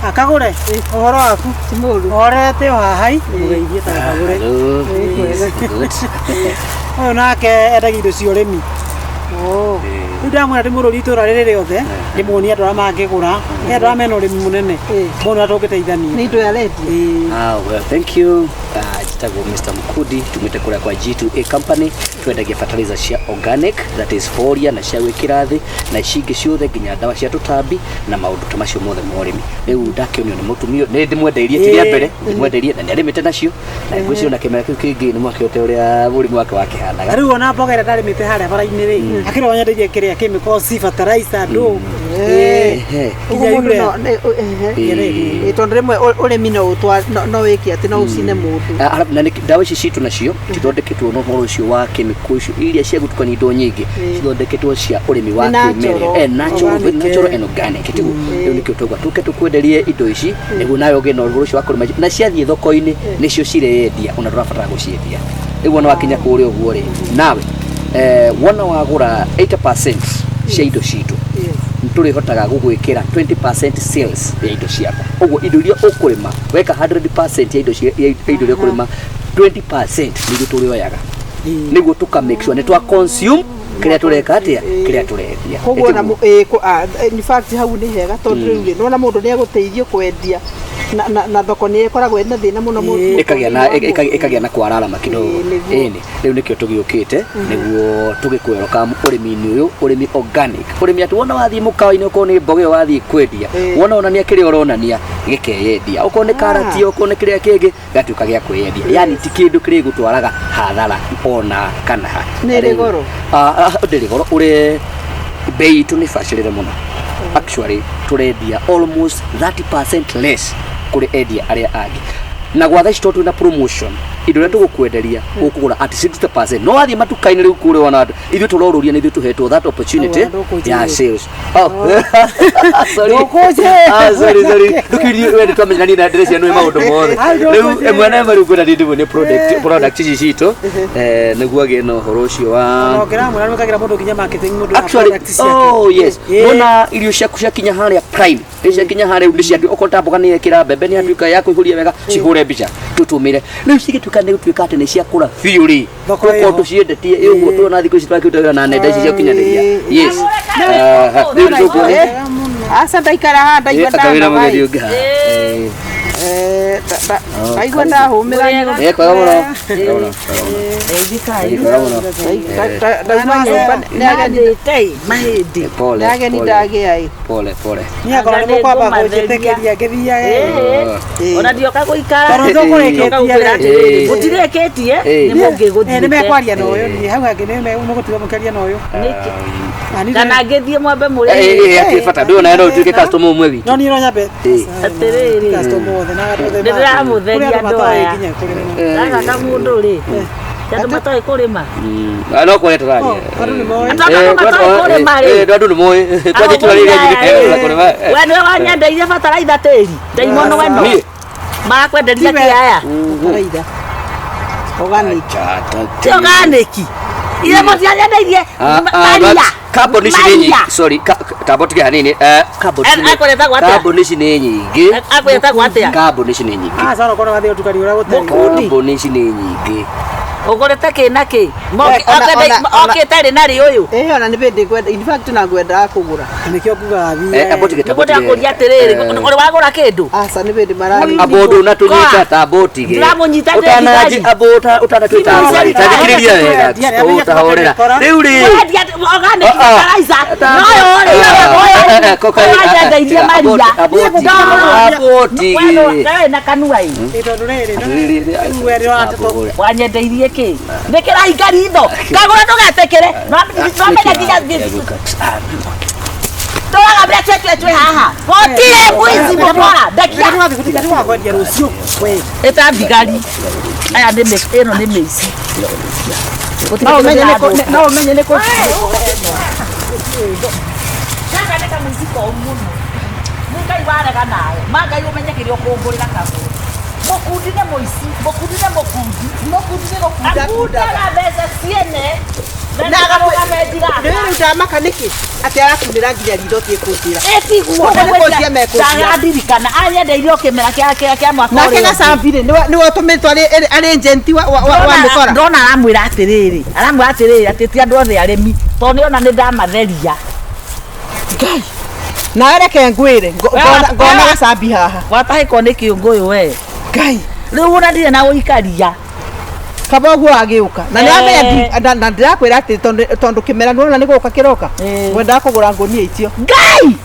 Akagũre ũhoro waku. Ti mũru. Orete o haha i mũgeithie ta Kagũre. Hello. Yes, good. Ũyũ nake endagia indo cia ũrĩmi. Oh. Rĩu ndamwĩra ndĩmũrũrie itũra rĩrĩ rĩothe, ndĩmuonie andũ arĩa mangĩgũra, nĩ andũ arĩa mena ũrĩmi mũnene, mone ũrĩa tũngĩteithania. Nĩ indo arendia. Ĩĩ. Ah, well, thank you. Njĩtagwo Mr. Mukudi, tumĩte kũrĩa kwa G2A Company, twendagia fertilizer cia organic, that is foliar na cia gwĩkĩra thĩ, na ici ingĩ ciothe nginya ndawa cia tũtambi na maũndũ ta macio mothe ma ũrĩmi. Rĩu ndakĩonio nĩ mũtumia ũyũ, nĩ ndĩmwendeirie ti rĩa mbere, ndĩmwendeirie na nĩ arĩmĩte nacio, na ngwĩciria ona kĩmera kĩu kĩngĩ nĩ mwakĩote ũrĩa mũrimũ wake wakĩhanaga. Na rĩu ona mboga ĩrĩa ndarĩmĩte harĩa bara-inĩ rĩ, akĩrĩ wanyendeirie kĩrĩa chemicals, fertilizer, ndũ. Ĩĩ. Ehe. Ũguo Nginya mũndũ urea. no nĩ- ehe. Ĩĩ. Ĩĩ, tondũ rĩmwe ũrĩmi no no wĩke atĩ no ũcine mũndũ. Ah, arabu na ndawa ici citũ nacio cithondeketwo na ũhoro ũcio wa chemical icio iria cia gũtukania indo nyingĩ, cithondeketwo cia ũrĩmi wa Nĩ natural. kĩmerera. Eh, natural, Organic, natural eh. and organic tiguo. Rĩu nĩkĩo twauga tũke tũkwenderie indo ici nĩguo nawe ũgĩe na ũhoro ũcio wa kũrĩma, na ciathiĩ thoko-inĩ nĩcio cireyendia, ona ndũrabatara gũciendia. Rĩu wona wakinya kũrĩa ũguo rĩ, nawe wona wagũra 80% cia indo citũ, tũrĩhotaga gũgwĩkĩra 20% sales ya indo ciaku. Ũguo indo iria ũkũrĩma weka 100% ya indo ya indo iria ũkũrĩma, 20% nĩguo tũrĩoyaga, nĩguo tũka make sure nĩ twa consume kĩrĩa tũreka atĩa, kĩrĩa tũrendia. Koguo na in fact hau nĩ hega tondũ rĩu rĩ, nĩwona mũndũ nĩ egũteithio kwendia na thoko nĩ ĩkoragwo ĩna thĩna mũno Ĩkagĩa na kwararama kidogo. Ĩĩ, nĩguo. Ĩni rĩu nĩkĩo tũgĩũkĩte nĩguo tũgĩkweroka ũrĩmi-inĩ ũyũ, ũrĩmi organic, ũrĩmi atĩ wona wathiĩ mũkawa-inĩ, okorwo nĩ mboga ĩyo wathiĩ kwendia, wona onania kĩrĩa ũronania gĩkeyendia, okorwo nĩ karati, okorwo nĩ kĩrĩa kĩngĩ, gĩgatuĩka gĩa kwĩyendia, yani ti kĩndũ kĩrĩa gũtwaraga hathara ona kana ha. Nĩ ĩrĩ goro? Ah, ah, ndĩrĩ goro, ũrĩ bei itũ nĩ bacĩrĩre mũno. Actually tũrendia almost 30% less kũrĩ endia arĩa angĩ, na gwa thaa ici tondũ twĩna promotion, indo iria tũgũkwenderia ũkũgũra at 60%. No wathiĩ matuka-inĩ rĩu kũrĩa wona andũ, ithuĩ tũrorũria nĩ ithuĩ tũhetwo that opportunity Au, andũ ya kũnjĩra. sales. Oh. Sorry. Ndũkũnjĩra. Ah, sorry, sorry. Ndũkirie we nĩtwamenyana niĩ na ndĩreciria nĩ maũndũ mothe. Au, Rĩu ndũkũnjĩra. ĩmwe na ĩmwe rĩu ngwenda ndĩmwe nĩ product ici citũ, nĩguo agĩe na ũhoro ũcio wa Ona ũngĩramwĩra nĩwĩkagĩra mũndũ nginya marketing mũndũ wa Actually, product ciake. oh yes. Ĩĩ. Wona irio ciaku ciakinya harĩa prime, nĩ ciakinya harĩa nĩ ciatu, okorwo ta mboga nĩ yekĩra mbembe nĩ yatuĩka ya kũihũria wega, cihũre mbica tũtũmĩre. Rĩu cigĩtuĩka nĩ gũtuĩka atĩ nĩ ciakũra biũ rĩ, Thoko tũkorwo ĩho. tũciendetie ĩ ũguo tuona thikũ ici twakĩruta wĩra na nenda ici cia ũkinyanĩria. Yes. Ah, rĩu nĩ tũkuona. Aca ndaikara haha ndaigua Akawĩra ndanoga mũgeni ĩ. ũngĩ haha. Eh. Eh, ndaigua ndahũmĩra nyũmba. Eh, kwega mũno. Kwega mũno, kwega mũno. Eh, kwega mũno. Ndauma nyũmba nĩ ageni Nĩandĩte mahĩndĩ. Eh, pole, nĩ ageni pole. ndagĩa ĩ. Pole, pole. Niĩ akorwo nĩ Anga nĩ mũkwamba ngũmatheria. kũnjĩtĩkĩria ngĩthiage. Ĩĩ. Ona ndioka gũikara. Tondũ tũkũrĩkĩtie Ndoka gũkwĩra rĩ. atĩrĩrĩ, Ĩĩ. mũtirĩkĩtie Ĩĩ. nĩ mũngĩgũthiĩte. Nĩ mekwaria na ũyũ, niĩ hau hangĩ nĩ mũgũtiga mũkĩaria na ũyũ. Nĩkĩ? Ah, niĩ Kana ngĩthiĩ mwambe mũrĩe. Eh, eh, akĩrĩ bata ndũyũ nawe no ũtuĩke customer ũmwe witũ. No niĩ no nyambe. Ĩĩ. Atĩrĩrĩ. Customer othe na andũ othe. Nĩ ndĩramũtheria Kũrĩ andũ andũ matoĩ aya. nginya kũrĩma. Gaka kamũndũ rĩ. Ti andũ matoĩ kũrĩma. Ah, no kwaria tũraria. Oh, andũ nĩ moĩ. Andũ andũ matoĩ kũrĩma rĩ. Andũ nĩ moĩ. Kwanja itura rĩrĩa nyingĩ kũrĩma. We nĩwe wanyendeirie bataraitha tĩri. Ndaimono ĩno. Niĩ. Marakwenderia Tiwe. kĩ aya? Bataraitha. Organic. Ti organic. Ithe mũtianyendeirie Ah, ah, maria. but Carbon ici nĩ nyingĩ. Maria. Sorry, tamba ũtige hanini. Carbon ici Akwĩretagwo atĩa? carbon ici nĩ nyingĩ. Akwĩretagwo atĩa? Carbon ici nĩ nyingĩ. Ah, sara kona wathiĩ ũtukani ũrĩa gũtarĩ. Mũkundi. Carbon ici nĩ nyingĩ. Ũgũrĩte kĩ na kĩ? Okĩte rĩ na rĩ ũyũ? Ĩĩ, ona nĩ bĩndĩ ngwenda, in fact na ngwendaga kũgũra. Nĩkĩo ngugaga thiĩ. Eh, amba ũtige, Nĩguo tamba ũtige. ndĩrakũria atĩrĩrĩ, Eh. ũrĩ wagũra kĩndũ? Aca nĩ bĩndĩ mararĩ. Amba ũndũ ũnatũnyita tamba ũtige. Ndĩramũnyita ndĩ Ũtananji thigari. amba ũtanatwĩta Thigari. thigari. Ta thikĩrĩria wega. Ũtahorera. Rĩu rĩ. Ũrendia organic Ah, ah. fertilizer. No ũyũ rĩ, ũyũ ũyũ wanyendeirie maria. Amba ũtige. Wewe na kanua ĩ. Ĩ, tondũ rĩrĩ, rĩu we nĩũratũtũ- Wanyendeirie kĩ? Nĩ kĩrahinga ritho. Kagũra ndũgetĩkĩre. Nwamenya nginya tũraga mbere twetwe twĩ haha. Gũtirĩ mũici mũkora. Ndekia. Nĩ tũgathiĩ tũgakwendia rũciũ. We. Ĩta thigari. Aya nĩ ĩno nĩ mĩici. Gũtirĩ No kĩndũ ũmenye nĩ kũ- kĩrathũka. no ũmenye nĩ kũ- Gaka nĩ kamũici koru mũno. Nĩ Ngai warega nawe. Ma Ngai ũmenye kĩrĩa ũkũngũrĩra kagũrũ. Mũkundi nĩ mũici, mũkundi nĩ mũkundi. Mũkundi nĩ gũkunda Akundaga mbeca ciene. Na rĩu ndamaka nĩkĩ atĩ arakunĩra nginya ritho tie kũnjĩra. Ĩtiguo. Koguo nĩ kũnjia mekũnjia. Ndarandirikana anyendeirio kĩmera kĩa mwaka Nake ũrĩa ũngĩ. Gacambi rĩ nĩwe ũtũmĩtwo arĩ agent wa mĩkora. Ndona aramwĩra atĩrĩrĩ, aramwĩra atĩrĩrĩ atĩ ti andũ othe arĩmi tondũ nĩona nĩ ndamatheria. Ngai. Nawe reke ngwĩre ngona Gacambi haha. Watahĩkwo nĩ kĩũngũyũ we. Ngai. Rĩu ona ndirĩ na ũikaria. Kaba ũguo agĩũka na nĩ amenya na ndĩrakwĩra atĩ tondũ kĩmera nĩwona nĩ gũka kĩroka ngwendaga kũgũra ngũnia icio. Ngai!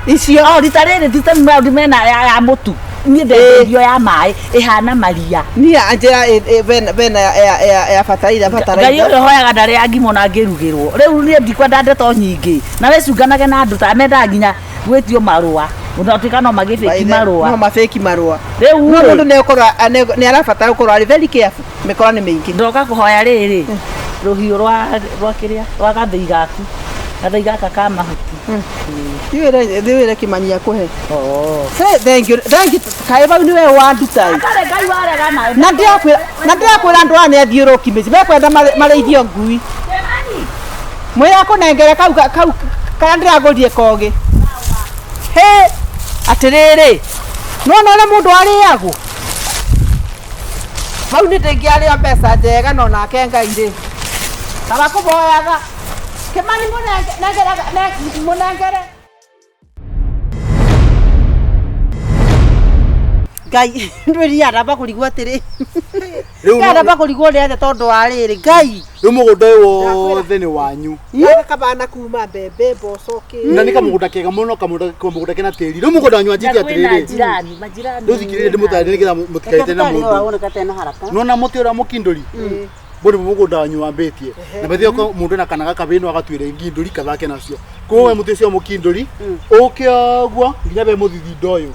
Icio. O rita rĩrĩ ti ta maũndũ mena ya mũtu. Niĩ ndendeirio ya maĩ ĩhana maria. Niĩ anjĩra bena ya bataraitha bataraitha. Ngai ũrĩa ũhoyaga ndarĩ angimwo na angĩrugĩrwo. Rĩu niĩ ndikwenda ndeto nyingĩ. Na wĩcunganage na andũ ta mendaga nginya gwĩtio marũa. Ũnatuĩka no magĩbĩki marũa. No mabĩki marũa. Rĩu mũndũ nĩ arabatara gũkorwo arĩ very careful. Mĩkora nĩ mĩingĩ. Ndoka kũhoya rĩrĩ rũhiũ rwa kĩrĩa rwa gathĩi gaku. Gathĩi gaka ka mahuti. Thiwĩre Kĩmani akũhe. Thank you. Thank you. Kaĩ bau nĩwe wanduta. Ngai warega nawe. Na ndĩrakwĩra andũ aya nĩ athiũrũki mĩciĩ. Mekwenda marĩithio ngui. Mwĩre akũnengere kau karĩa ndĩragũrire kogĩ. Hĩ! Atĩrĩrĩ. Nĩwona ũrĩa mũndũ arĩagwo? Bau nĩ ndĩngĩarĩo mbeca njega no nake Ngai rĩ. Kaba kũboyaga. Kĩmani mũnengere. Ngai ndwĩria aramba kũrigwo atĩrĩ. Aramba kũrigwo nĩ atĩa tondũ wa rĩrĩ Ngai. Rĩu mũgũnda ũyũ wothe nĩ wanyu. Kabana kuma mbembe mboco kĩ. Na nĩ kamũgũnda kega mũno kamũgũnda kena tĩri. Rĩu mũgũnda wanyu wanjĩtie atĩrĩrĩ. Rĩu thikĩrĩria ndĩmũtarĩrie nĩgetha mũtikaite na mũndũ. Nona mũtĩ ũrĩa mũkindũri. Bũrĩ mũgũnda wanyu wambĩtie. Na bethe ko mũndũ na kana gakabĩ no agatuĩre ngindũri kathake nacio. Koguo we mũtĩ ũcio mũkindũri ũke ũguo nginya be mũthithindo ũyũ.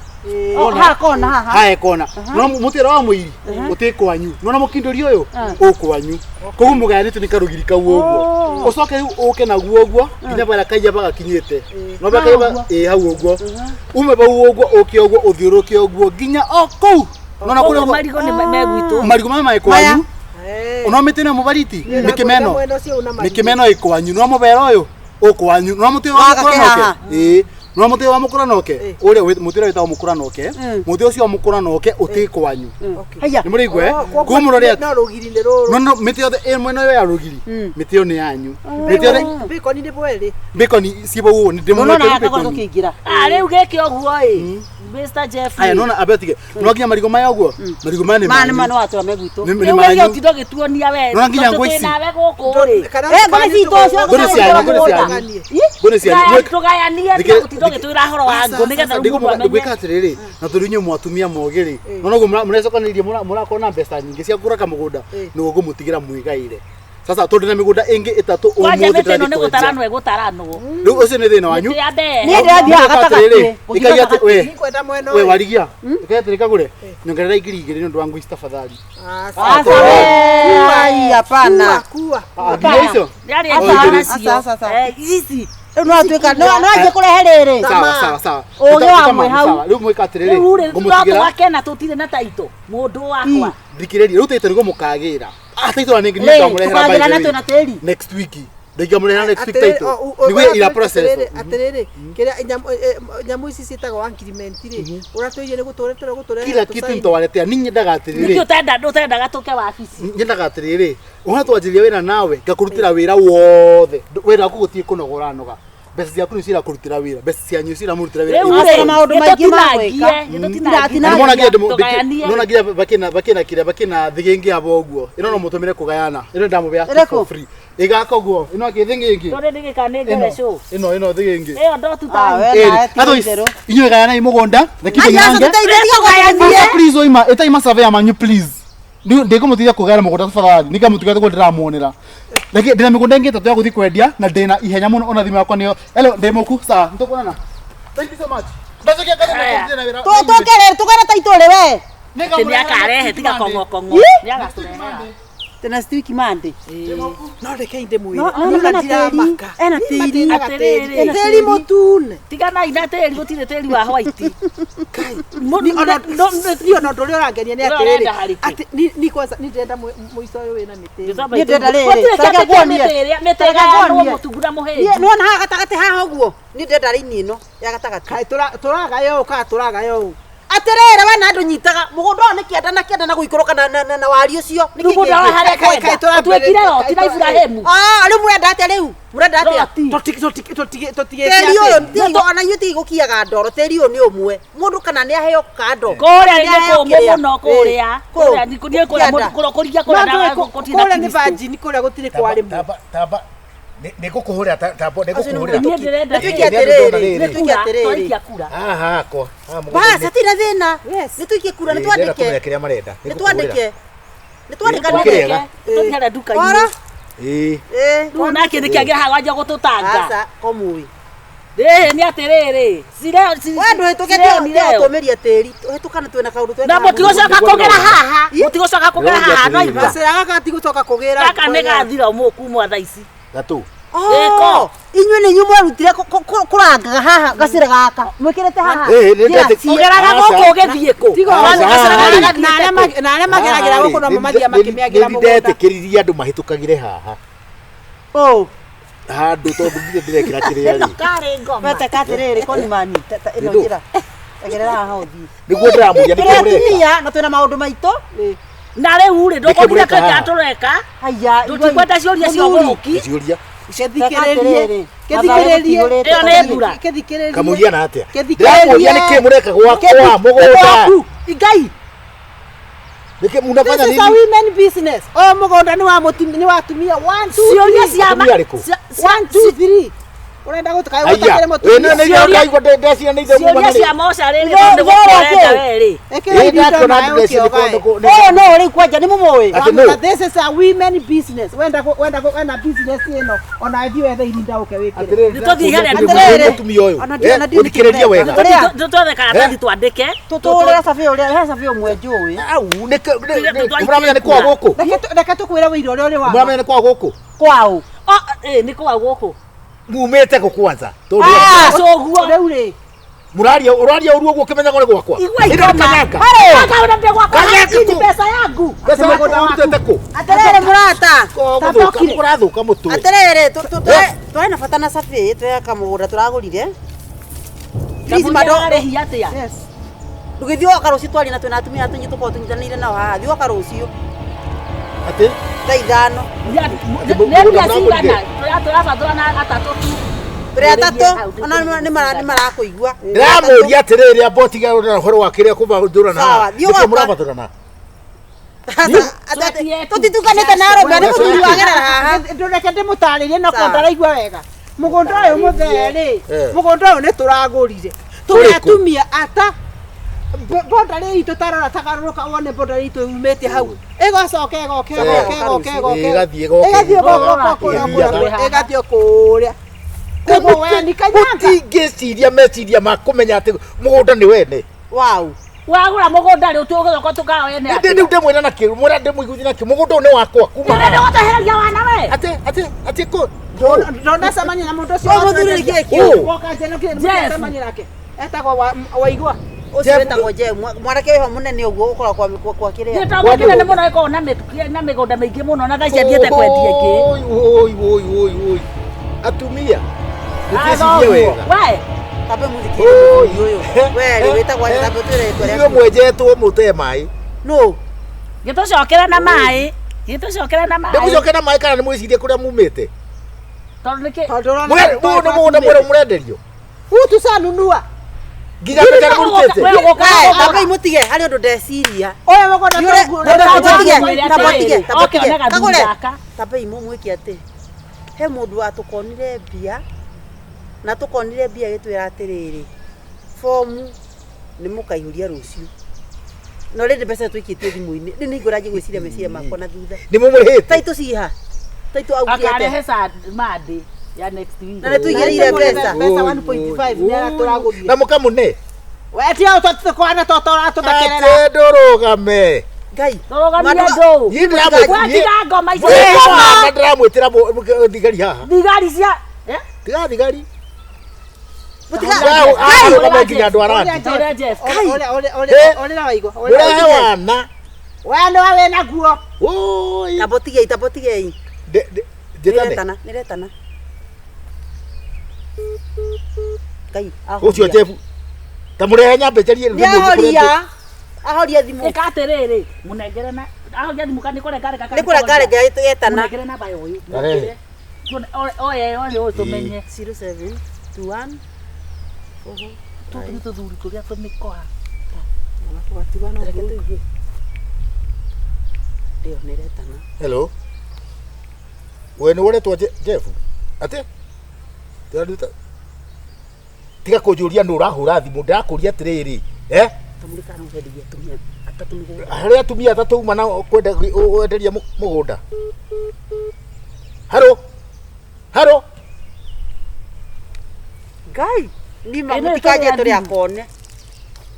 Haha kona haha. Hae kona. No mũtĩ ũrĩa wa mũiri ũtĩ kwanyu. Nona mũkindũri ũyũ ũkwanyu. Koguo mũgayanĩtio nĩ karũgiri kau ũguo. Ũcoke rĩu ũke naguo ũguo nginya barĩa kaiyaba gakinyĩte. No barĩa kaiyaba ĩ hau ũguo. Ume bau ũguo ũke ũguo ũthiũrũke ũguo nginya o kũu. Nona kũrĩa marigũ nĩ megwitũ. Marigũ maya me kwanyu. Ono mĩtĩ ĩno mũbariti mĩkĩmeno. Mĩkĩmeno ĩ kwanyu. No mũbera ũyũ ũkwanyu. No mũtĩ wa mũkũranoke. Ĩĩ. No mũtĩ wa mũkũranoke ũrĩa mũtĩ ũrĩa wĩtagwo mũkũranoke mũtĩ ũcio wa mũkũranoke ũtĩ kwanyu. Nĩ mũraigua koguo mũrore no rũgiri nĩ rũrũ. No mĩtĩ yothe ĩ mwena ũyũ ya rũgiri mĩtĩ ĩyo nĩ yanyu. Mĩtĩ yothe bĩkoni nĩ bwerĩ. Bĩkoni ciĩ bau ũguo nĩ ndĩmũrete bĩkoni. Rĩu gĩkĩ ũguo ĩ Mr. Jeffrey. Aya nona abetige. No nginya marigũ maya ũguo. Marigũ maya nĩ manyu. Maya nĩ watũra megwitũ. Nĩ manyu. Rĩu ũgĩtuonia we. No nginya ngũ ici. Nawe gũkũ rĩ. Ngũ citũ cio. Ngũ cianyu, ngũ cianyu. Ngũ cianyu. Tũgayanie tũgũtinda ũgĩtwĩra horo wa ngũ nĩgetha rĩu mũndũ amenye. Ndĩgwĩka atĩrĩrĩ, na tondũ inyuĩ mwatumia mogĩ rĩ. No noguo mũrecokanĩrĩria mũrakorwo na mbeca nyingĩ cia kũgũra kamũgũnda nĩguo ngũmũtigĩra mwĩgaĩre. Sasa tondũ na mĩgũnda ĩngĩ ĩtatũ ũmũthĩ ndĩrathiĩ kwendia. Nĩ gũtaranwo ĩgũtaranwo. Rĩu ũcio nĩ thĩna wanyu. Niĩ ndĩrathiĩ gatagatĩ. Ĩkagia atĩ we warigia. Ĩkagia atĩrĩ kagũre. Nyongerera 2,000 nĩ ũndũ wa ngũ ici tafadhali. Aca we. Hapana. Nginya icio. Ici. Rĩu no atuĩka no anjie kũrehe rĩrĩ. Sawa sawa sawa. Ũgĩ wa mwĩ hau. Rĩu mwĩka atĩrĩrĩ. Rĩu rĩ no twake na tũtirĩ na taito mũndũ wakwa. Thikĩrĩria rĩu taito nĩguo mũkagĩra. Taito na nĩ ngamũrehera by the way. Next week. Ndingamũrehera next week taito. Nĩguo ira process. Atĩrĩrĩ, kĩrĩa nyamũ ici ciĩtagwo agreement rĩ, ũratwĩire nĩ gũtũretera gũtũrehera. Kila kitu nitawaletea. Niĩ nyendaga atĩrĩrĩ. Nĩkĩ ũtendaga tũke wabici? Nyendaga atĩrĩrĩ, ũhana twanjĩrĩria wĩra nawe, ngakũrutĩra wĩra wothe. Wĩra waku gũtirĩ kũnoga ũranoga. Mbeca ciaku nĩ cirakũrutĩra wĩra. Mbeca cianyu ciramũrutĩra wĩra. Rĩu rĩ, maũndũ maingĩ ma gwĩka. Nona nginya bakĩna kĩrĩa bakĩna thĩgĩngĩ abo ũguo. Ĩno no mũtũmĩre kũgayana. Ĩno ndamũbea for free. Ĩgaka ũguo. Ĩno akĩ thĩgĩngĩ. Ndũrĩ ndĩgĩka nĩ ngerecũ. Ĩno thĩgĩngĩ. Ĩyo ndotuta. Otherwise inyuĩ gayanai mũgũnda. Please oima ĩtai masurveyor manyu please. Ndĩkũmũteithia kũgayana mũgũnda tafadhali. Nĩngamũtiga ũguo ndĩramuonera. Reke ndĩna mĩgũnda ĩngĩ ĩtatũ ya gũthiĩ kwendia na ndĩna ihenya mũno ona thimũ yakwa nĩyo. Hello, ndĩ mũku. Sawa, nĩtũkuonana. Thank you so much. Ndacokia ngatho na wĩra. Tũkere tũgere taitũ rĩ we. Nĩakarehe tiga kong'okong'o. Nĩagatũrehera. Tena sticky mande. No reke inde mwire. No, no, Niĩ ena ndiramaka. tĩri, ena tĩri. Atĩrĩrĩ. Tĩri mũtune. Tiganai na tĩri gũtirĩ tĩri wa white. Niĩ ona ũndũ ũrĩa ũrangenia nĩ Ũrĩa atĩrĩrĩ ũrenda harĩkũ? atĩ ni kwanza ni ndĩrenda mũico ũyũ wĩna mĩtĩ ĩno. Niĩ ndĩrenda rĩrĩ, Gũtirĩ tareke kĩndũ kĩa nguonie. mĩtĩ ĩrĩa mĩtĩ Tareke ĩgayanwo nguonie. mũtungu na Niĩ mũhĩnju. nĩwona haha gatagatĩ haha ũguo nĩ ndĩrenda raini ĩno ya gatagatĩ. Kaĩ tũragaya ũũ kana tũragaya ũũ? Atĩrĩrĩ we na andũ nyitaga mũgũnda ũyũ nĩ kĩanda na kĩanda na gũikũrũka na wari ũcio. Nĩ kĩĩ Mũgũnda wa kĩngĩ? harĩa Kaĩ- kaĩ kwenda. tũrambĩrĩria- Twekire roti na kaĩ tũra- Iburahĩmu. Ah, rĩu mũrenda atĩa rĩu? Mũrenda atĩa? Roti. Tũtigĩke Tĩri ũyũ atĩ ona inyuĩ tigũkiaga ndoro, tĩri ũyũ nĩ ũmwe. Mũndũ kana nĩ aheo kando. Kũrĩa Nĩ nĩ aheo kũmũ kĩrĩa. mũno kũrĩa. Kũ? Kũrĩa nĩ kũrĩa Kĩanda. kũrĩa kũrĩa kũrĩa No na ndũĩ gũtirĩ na kũrĩa nĩ Kristo. virgin kũrĩa gũtirĩ kwarĩmwo. Tamba nĩ ngũkũhũrĩra tamba nĩ Acio nĩ ngũkũhũrĩra. Niĩ ndĩrenda Nĩ tuĩke Nĩ andũ ndona atĩrĩrĩ, rĩrĩ. nĩ tuĩke atĩrĩrĩ. Twaikia kura. Haha hakwa. Haha Bas, mũgũnda-inĩ. hatirĩ thĩna. Yes. Nĩ tuikie kura, nĩ Ĩĩ, ndĩrenda twandĩke. kũmenya kĩrĩa marenda. Nĩ twandĩke. Nĩ twandĩkanĩre. Nĩ Twandĩke. Tũthiĩ harĩa nduka-inĩ. Ora? Ĩĩ. Ĩĩ. Rĩu nake nĩkĩ angĩra haha wanjia gũtũtanga. Aca, komũĩ. Rĩrĩ nĩ atĩrĩrĩ. Cireo We ndũhĩtũke tũmĩria tĩri. Hĩtũkane twĩna kaũndũ twĩna. Na mũtigũcoka kũgera haha. Mũtigũcoka kũgera haha no igua. Gacĩra gaka gatigũcoka kũgĩra. Gaka nĩ gathira mũkumwa thaa ici. Gatũ. Oh, inyuĩ nĩ inyuĩ mwerutire kũrangaga haha gacĩra gaka mwĩkĩrĩte haha. Ĩĩ, nĩ ndetĩ- Ũgeraga Aca. gũkũ ũgĩthiĩ kũ? Tiga Aca, Gacĩra gaka rĩ. gathiĩte kũ? Na arĩa mageragĩra gũkũ no mathiaga makĩmĩagĩra Nĩ mũgũnda. ndetĩkĩririe andũ mahĩtũkagĩre haha. Oh, Handũ tondũ ndirĩ ndĩrekĩra kĩrĩa rĩ. Karĩ ngoma. weteka atĩrĩrĩ konimani ĩno Nĩ ndũ. njĩra. Egerera haha ũthiĩ. Nĩguo ndĩramũria Tũrĩ nĩkĩo mũreka. atumia na twĩna maũndũ maitũ. Na rĩu rĩ Nĩkĩ ndũkũrire mũreka twĩka haha? tũreka. Haya, Tũtikwenda ciũria cia ũgũrũki. Ciũria. Gĩthikĩrĩrie. Gĩthikĩrĩrie. Ĩyo nĩ mbura. Gĩthikĩrĩrie. Kamũria na atĩa? Gĩthikĩrĩrie. Ndĩramũria nĩkĩ mũreka gwakwa mũgũnda. Gwaku. Ngai. Nĩkĩ munafanya This is a nini? women business. Ũyũ mũgũnda nĩ wa mũtumia nĩ wa atumia. 1 2 Ciũria 3. cia Atumia arĩkũ? 1 2 3. Ũrenda gũtuka Aya. gũtakĩrĩ Ĩĩ mũtumia. nĩ nĩ ndaigua ndeciria nĩ ithe Ciũria cia mocarĩ rĩ tondũ nĩ gũkũ ũrenda we rĩ. Ĩkĩra irinda maĩ ũkĩogae. Ũyũ no rĩu kwanja nĩ mũmũĩ. Atĩ nũ? Wamũka, this is a women business. Wenda wenda wenda business ĩno ona ithuĩ wethe irinda ũke wĩkĩre. Nĩtũthiĩ harĩa Atĩrĩrĩ. Mũtumia ũyũ. Ona ndiũ- ona ndiũ Ũthikĩrĩrie wega. Ũrĩa? Tũtwethe karatathi twandĩke. Tũtũrĩra cabi ũrĩa, he cabi ũmwe njũĩ. Au nĩ mũramenya nĩ kwa gũkũ. Reke tũkwĩre wĩira ũrĩa ũrĩ wa. Mũramenya nĩ kwa gũkũ. Kwaũ. Oh, ĩ nĩ kwa gũkũ. Mumĩte kũ kwanza. Tondũ Cũguo. Rĩu rĩ. mũraria ũraria ũru ũguo ũkĩmenyaga nĩ gwakwa. Igua Ĩno nĩ ikoma. kanyanga. Kaka ũrenda gwakwa. Kanyanga Hii ni kũ? pesa yangu. Mbeca Mũgũnda wakwa waku. ũrutĩte kũ? Atĩrĩrĩ mũrata. Gũthũka ũrathũka mũtwe. Atĩrĩrĩ, twarĩ na bata na cabi twĩ kamũgũnda tũragũrire. Please, Kamũira mado- arĩhi atĩa? Yes. Ndũgĩthiĩ woka rũciũ twarie na twĩna atumia tũnyitũ tũkorwo tũnyitanĩire nao haha. Thiĩ woka rũciũ Atĩ thaa ithano. Nĩ mbia cigana? Tũrabatũrana atatũ tu. Tũrĩ atatũ ona nĩ marakũigua. ndĩramũria atĩrĩrĩ amba ũtige na ũhoro wa kĩrĩa kũbathũrana. Sawa, thiĩ Nĩkĩo gwakwa. mũrabathũrana. Tũtitukanĩte na arũme nĩ mũthuri wagerera haha. Ndũreke ndĩmũtarĩrie no Sawa. ko ndaraigua wega. Mũgũnda ũyũ mũthee rĩ, Eh. mũgũnda ũyũ nĩ tũragũrire. Tũrĩ Ũrĩkũ? atumia ata boundary itũ tarora tagarũrũka wone boundary itũ yumĩte hau. Ĩgacoka ĩgoka ĩgoka ĩgoka ĩgoka. Ĩgathiĩ ĩgoka. Ĩgathiĩ ĩgoka kũrĩa kũrĩa ĩgathiĩ kũrĩa. Koguo we nĩ kanyanga. Mũtingĩciria meciria ma kũmenya atĩ mũgũnda nĩ wene. Wow. Wagũra mũgũnda rĩ tũgũcoka tũkawene Ndĩ rĩu ndĩmwĩra na kĩ mwĩra ndĩmũiguithie na kĩ mũgũnda ũyũ nĩ wakwa kuma Nĩ haha. gũtehereria wana we. Atĩ atĩ atĩ kũ Ndonacemania na mũndũ ũcio. Ũyũ mũthuri nĩ kĩĩ kĩu? Woka njenokire Jeff. mũcemania nake. Etagwo Waigua. Ũcio wĩtagwo Jeff, mwanake wĩho mũnene ũguo ũkoragwo kwa kĩrĩa. Gĩtonga kĩnene mũno gĩkoragwo na mĩgũnda mĩingĩ mũno na thaa ici athiĩte kwendia ĩngĩ. Oi oi oi oi oi. Atumia. Mũtĩcirie wega. We, Tambe mũthikĩrĩrie mũthuri ũyũ. We rĩ wĩtagwo atĩa? Tambe ũtwĩre rĩtwa Ithuĩ rĩaku. mwenjetwo mũte maĩ. Nũ? gĩtũcokere na maĩ. Gĩtũcokere na maĩ. Ndĩmũcoke na maĩ kana nĩmwĩcirie kũrĩa mumĩte. Tondũ nĩkĩ Tondũ ũrona Ũyũ nĩ mũgũnda mwerũ mũrenderio. Huu tucanunua. Nginya mbeca nĩmũrutĩte. We ũgũka We, kũgũra. tambe mũtige harĩ ũndũ ndeciria. Ũyũ mũgũnda Yure- tũguo. Tambe Mwĩre tambe atĩrĩrĩ, tige, tambe oke tige. one gathuri Kagũre. gaka. Tambe imũmwĩke atĩ he mũndũ watũkonire mbia na tũkonire mbia agĩtwĩra atĩrĩrĩ fomu nĩ mũkaihũria rũciũ no rĩndĩ mbeca tũikĩtie thimũ-inĩ rĩu nĩ ngũranjie gwĩciria meciria makwa na thutha Nĩ mũmũrĩhĩte. taitũ ciha taitũ augire Akarehe atĩa sa Monday ya next week. na nĩ tũigĩrĩire mbeca Mbeca 1.5 nĩ aratũragũrire. Na mũkamũne. We ti au tũkwana tũtũrathekerera. Atĩ ndũrũgame. Ngai. Tũrũgamie andũ. Niĩ ndĩramwĩ- Watiga ngoma icio. Niĩ ndĩramwĩtĩra thigari haha. Thigari cia eh? Tiga thigari. Mũtiga- Arũgame nginya andũ arandi. Ũrĩa Jeff. Ũrĩa waigua. Mũrehe wana. We nĩwe wĩna guo. Oi. Tambotigei, tambotigei. Njĩtane. Nĩretana, nĩretana. Ngai, Ũcio ahoria. Jeff. Ta mũrehe nyambe njarie rĩu nĩguo ũthiĩ kũrĩa Nĩahoria. Ahoria thimũ. Ĩka atĩrĩrĩ, mũnengere na ahoria thimũ kana nĩ kũrenga renga kana Nĩ kũrenga renga yetana. Mũnengere namba ya ũyũ. Arehe. Tuone oye oye ũyũ tũmenye. 07 21 Tũtũ nĩ tũthuri tũrĩa tũmĩkoa. Reke tũigue. Ĩyo nĩretana. Hello. We nĩ ũretwo Jeff? Atĩ? Ndĩraruta. Tiga kũnjũria nũ ũrahũra thimũ, ndĩrakũria atĩrĩrĩ. Eh? Tamũrĩka no wenderia atumia atatũ mĩgũnda. Harĩa atumia atatũ uma na kwenda wenderia mũgũnda. Haro. Haro. Ngai, nima Ĩno mũtikaje ĩtũrĩa tũrĩ thimũ. akone.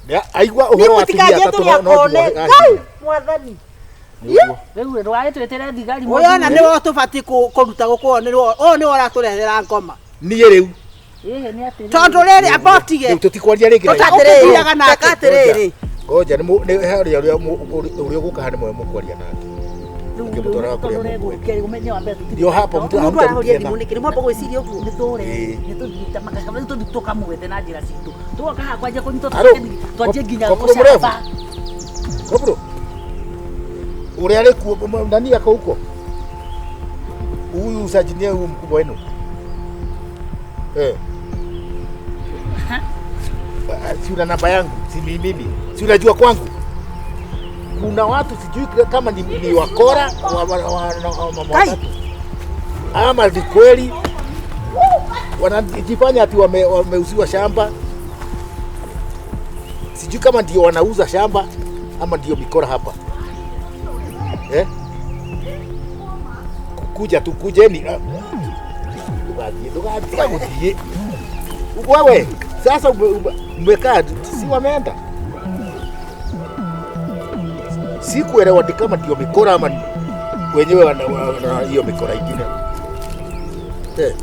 Nĩ aigua Ni ũhoro wa atumia mũtikaje atatũ tũrĩ no no akone. Ngai, mwathani. Rĩu ndũgagĩtwĩtĩre thigari. Ũyũ ona nĩwe tũbatiĩ kũruta gũkũ ũyũ nĩwe ũyũ nĩwe ũratũrehera ngoma. Niĩ rĩu. Ĩhĩ nĩ atĩrĩrĩ. Tondũ rĩrĩ amba ũtige. Rĩu tũtikwaria rĩngĩ. na Tũta- Atĩrĩrĩ, Ũkĩthiaga nake. taka atĩrĩrĩ. Ngoja nĩ nĩ harĩa ũrĩa ũrĩa ũgũka haha nĩ mwe mũkwaria nake. Ngĩmũtwaraga kũrĩa mũkwenda. Ũmenye wa mbere tũtirĩ Ndio hapo mtu Mũndũ arahoria hamtarutia thimũ nĩkĩ? Nĩ mwamba gwĩciria ũguo? nĩtũre Ĩĩ. nĩtũthiĩte makaka rĩu tũthiĩ tũkamwethe na njĩra citũ tũgoka haha kwanjia kũnyitwo Aro, twanjie nginya kopro mrefu. gũcamba Kopro. Ũrĩa arĩ kuo nani ako huko? Huyu sajinia huyu mkubwa wenu. Eh. Si una namba yangu, si ni mimi. Si unajua kwangu. Kuna watu sijui kama ni wakora wa watatu. Ama ni kweli wanajifanya ati wameuziwa shamba. Sijui kama ndio wanauza shamba ama ndio mikora hapa. Eh? Kuja tu kujeni. Ndũgathiĩ, ndũgathiĩ gũthiĩ. Wewe sasa umekaa si wameenda. Sikuelewa ni kama ndio mikora ama wenyewe wana hiyo mikora ingine. Eh.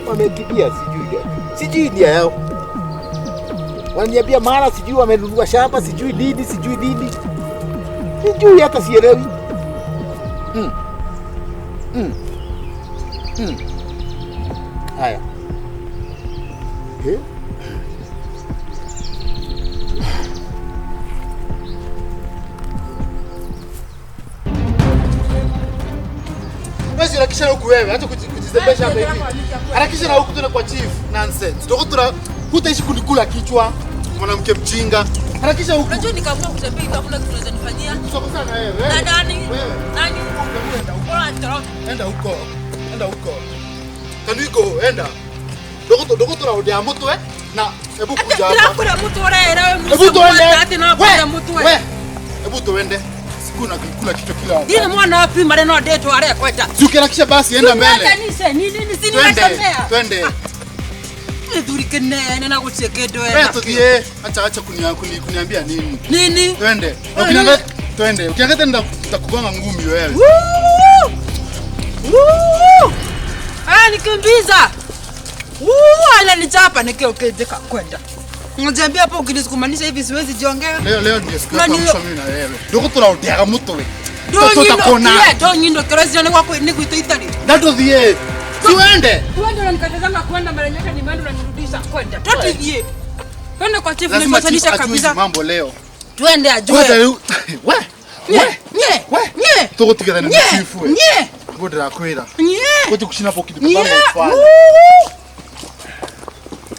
Wamekimbia sijui. Sijui nia yao. Wananiambia mara sijui wamenunua shamba sijui nini sijui nini. Sijui hata sielewi. Haya. Eh? Wewe harakisha na huku wewe, acha kujizembesha hapa hivi. Harakisha na huku tena kwa chief. Nonsense. Ndio tuna hutaishi kunikula kichwa. Mwanamke mjinga. Harakisha huku. Unajua nikaamua kutembea hivi hakuna kitu unaweza nifanyia. Tutakosana na wewe. Na nani? Wewe. Nani? Enda huko. Bora nitoroke. Enda huko. Enda huko. Can we go? Enda. Dogo tuna mutwe na hebu kuja hapa. Ndĩrakwĩra mũtũre ĩra we Hebu tuende. Atĩ no kwĩra mũtwe. We. Hebu tuende. Siku na kula kichwa kila wakati. Ndine mwana wa primary no ndĩtware kwenda. Si ukiharakisha basi enda mbele. Kanisa ni nini si Twende. niwatembea. Twende. Gĩthuri kĩnene na gũtirĩ kĩndũ Wewe ena. tuthie. Acha acha kuniambia nini. Nini? Twende. Ukiangalia twende. Ukiangalia tena nitakugonga ngumi wewe. Woo! Woo! Ah, nikimbiza. Woo, ananichapa nikiokejeka kwenda. Unaniambia hapo ukinisukumanisha hivi siwezi jiongea. Leo leo ndio siku Na ya ni- mwisho mimi na wewe. Ndio turaoteaga mutwe. Tutakona. Ndonyino kĩrocio nĩ gwaku nĩ gwitũ itari. Na tuthie. Tuende. Tuende unanikatazanga kwenda mara nyingi ni mwendo unanirudisha kwenda. Tutithie. Twende kwa chief Lazima chief nimepatanisha ajue hizi kabisa. mambo leo. Twende Kwanza ajue. rĩu we Nye, we nye, we nye. tũgũtigana na Nye, chief we. nye, Ngo ndĩrakwĩra. nye. Gũtĩ kucina po kitu Nye. kama ufanye.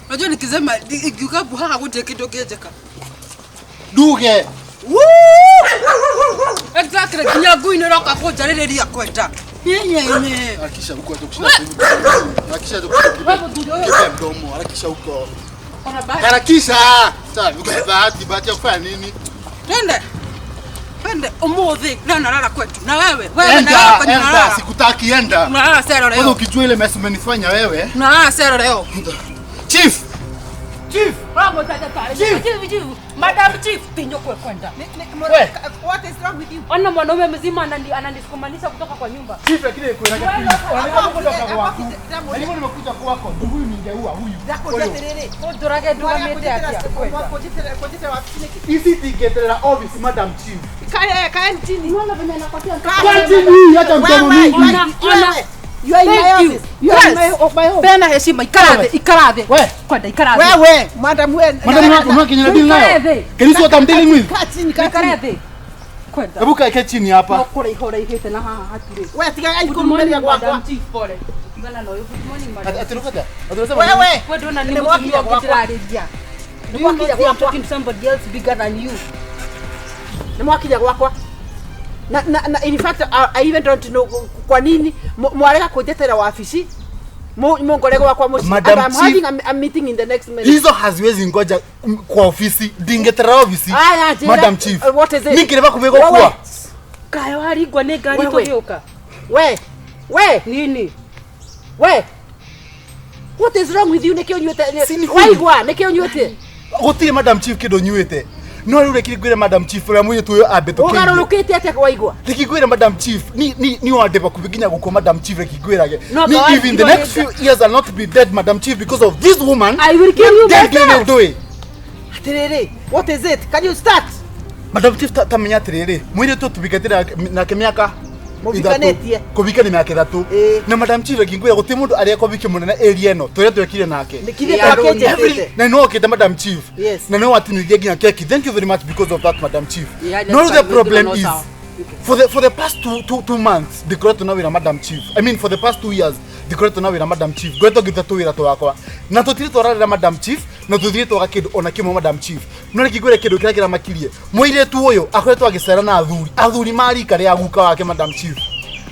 Unajua nikisema ikiuka haha gũtirĩ kĩndũ kĩnjĩka. Nduge. Exactly, nginya ngui nĩ ĩroka kũnjarĩrĩria kwenda. Nye, nye, nye. Harakisha huko acha kushina Harakisha huko. Kipe mdomo, harakisha huko. Ona basi. Harakisha. Sasa bahati bahati ya kufanya nini? Twende. Twende umuthi leo nalala kwetu. Na wewe, wewe Enda, nalala kwenye enda, nalala. sikutaki enda. Unalala sero Kwanza leo. ukijua ile mess umenifanya wewe. Unalala sero leo. Chief. Chief. Ũramũtaja tarĩ. Chief. Chief, chief. Madam chief, tinyo kwe kwenda. We. What is wrong with you? Ona mwanaume mzima ananisukumanisha kutoka kwa nyumba. Chief lakini kwĩraga Wewe please. Ona nĩguo mũgũnda gwaku. Ndamũria- Na nĩguo nimekuja kwako. Ndu huyu ningeua huyu. Ndakũria Ũyũ. atĩrĩrĩ. Ũndũrage ndugamĩte atĩa? Kwenda. Kũnjĩtĩra wabici nĩkĩ? Ici itingĩeterera office Madam Chief. Kaeni chini. Unaona venye anapatia Kaa chini, acha mdomo Wewe, mingi. Ona, ona. You are in my Thank you. office. You are in Yes. my home. Peana heshima, ikara thĩ, ikara thĩ. We. Kwenda ikara thĩ. Wewe, madam we. Madam unakinyana deal nayo. Ikare thĩ. Can you see what I'm dealing with? Kaa chini, kaa Ikara chini. thĩ. Kwenda. Hebu kae chini hapa. No kũraiha ũraihĩte na haha hatirĩ. Wewe tiga Good kũrumeria morning, gwakwa. Madam Chief, pole. Tigana na ũyũ. Good morning, madam. Ati rukata. Ati unasema nini? Wewe. Wewe ndona ni Nĩ mũtumia mwakinya ũngĩ gwakwa. ndĩrarĩria. Nĩ Do you not mwakinya see I'm gwakwa. talking to somebody else bigger than you? Nĩ mwakinya gwakwa. Na in fact I even don't know kwa nini mwarega kũnjetera wabici. Mungore gwakwa mũciĩ. Madam And I'm Chief. having a meeting in the next minute. Hizo haziwezi ngoja kwa ofisi. Ndingeterera ofisi. Aya, njĩra. Madam Chief. What is it? Ningĩreba kubĩgwo Wewe. kuwa. Kaĩ waringwo nĩ ngari Wewe. tũgĩũka? We. We. Nini? We. What is wrong with you? Nĩkĩ ũnyuĩte? Si ni huyu. Waigua, nĩkĩ ũnyuĩte? Gũtirĩ Madam Chief kĩndũ nyuĩte. No rĩu reke ngwĩre Madam Chief ũrĩa mũirĩtu ũyũ ambĩtũkĩirie. Ũgarũrũkĩte atĩa waigua? Reke ngwĩre Madam Chief, ni wande bakubi nginya gũkua Madam Chief reke ngwĩrage. No, Ni but if in the next few years I'll not be dead Madam Chief because of this woman. I will kill you Then myself. do it. Atĩrĩrĩ, what is it? Can you start? Madam Chief ta menya atĩrĩrĩ, mũirĩtu ũyũ tũbikanĩte nake mĩaka Mũbikanĩtie. Kũbika nĩ mĩaka 3. Ĩĩ. Na Madam Chief reke ngwĩre gũtirĩ mũndũ arĩa kũbiki mũnene area ĩno tũrĩa twekire nake. Nĩkithĩ Yeah. twakĩnjĩtĩte? Na no okĩte Madam Chief. Yes. Na no watinithia nginya keki. Thank you very much because of that Madam Chief. Yeah, No that's the fine. problem No is sawa. for the past two months ndikoretwo na wĩra Madam Chief. I mean for the past 2 years ndikoretwo na wĩra Madam Chief. Ngoretwo ngĩruta tũwĩra twakwa. Na tũtirĩ twararĩra Madam Chief na tũtirĩ twaga kĩndũ ona kĩmwe Madam Chief. No reke ngwĩre kĩndũ kĩrĩa kĩramakirie. Mũirĩtu ũyũ akoretwo agĩcera na athuri. Athuri ma rika rĩa guka wake Madam Chief.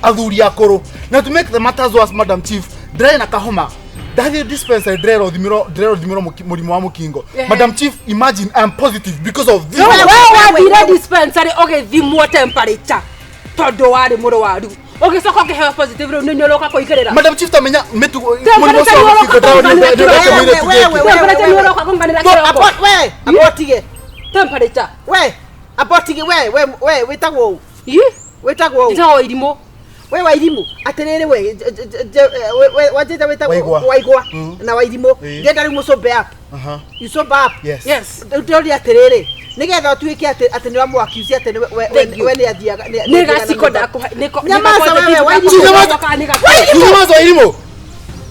Athuri akũrũ. Na to make the matters worse Madam Chief, ndĩrarĩ na kahoma. Ndathiĩ dispensary ndĩrerwo thimĩrwo mũrimũ wa mũkingo. Madam Chief, imagine I am positive because of this. Wewe Wewe, wathire wewe. dispensary ũgĩthimwo temperature tondũ warĩ mũrwaru ũgĩcoka ũkĩheo positive rĩu nĩ ũroka kũigĩrĩra Madam Chief tamenya mĩtugo mũrimũ Temperature ũcio wa nĩ mũkingo ũroka ndĩrerwo kũiganĩra nĩ Wewe, mũirĩtu wewe, gĩkĩ. wewe. Temperature nĩ ũroka kũnganĩra kĩroko We, abotige. temperature We, abotige we, we, we, wĩtagwo ũ? Ĩ, Wĩtagwo ũ? njĩtagwo irimũ We Wairimũ, atĩrĩrĩ we, wanjĩta wĩtagwo Waigua. Waigua na Wairimũ. Ĩĩ. Ndĩrenda rĩu mũcombe up. Aha. You sober up. Yes. yes Rĩu ndĩroria atĩrĩrĩ, nĩgetha ũtuĩke atĩ nĩ wamũaccuse atĩ Thank you. we nĩ athiaga nĩ gaciko ndakũhe Nyamaza wewe, Wairimũ. Nyamaza Wairimũ.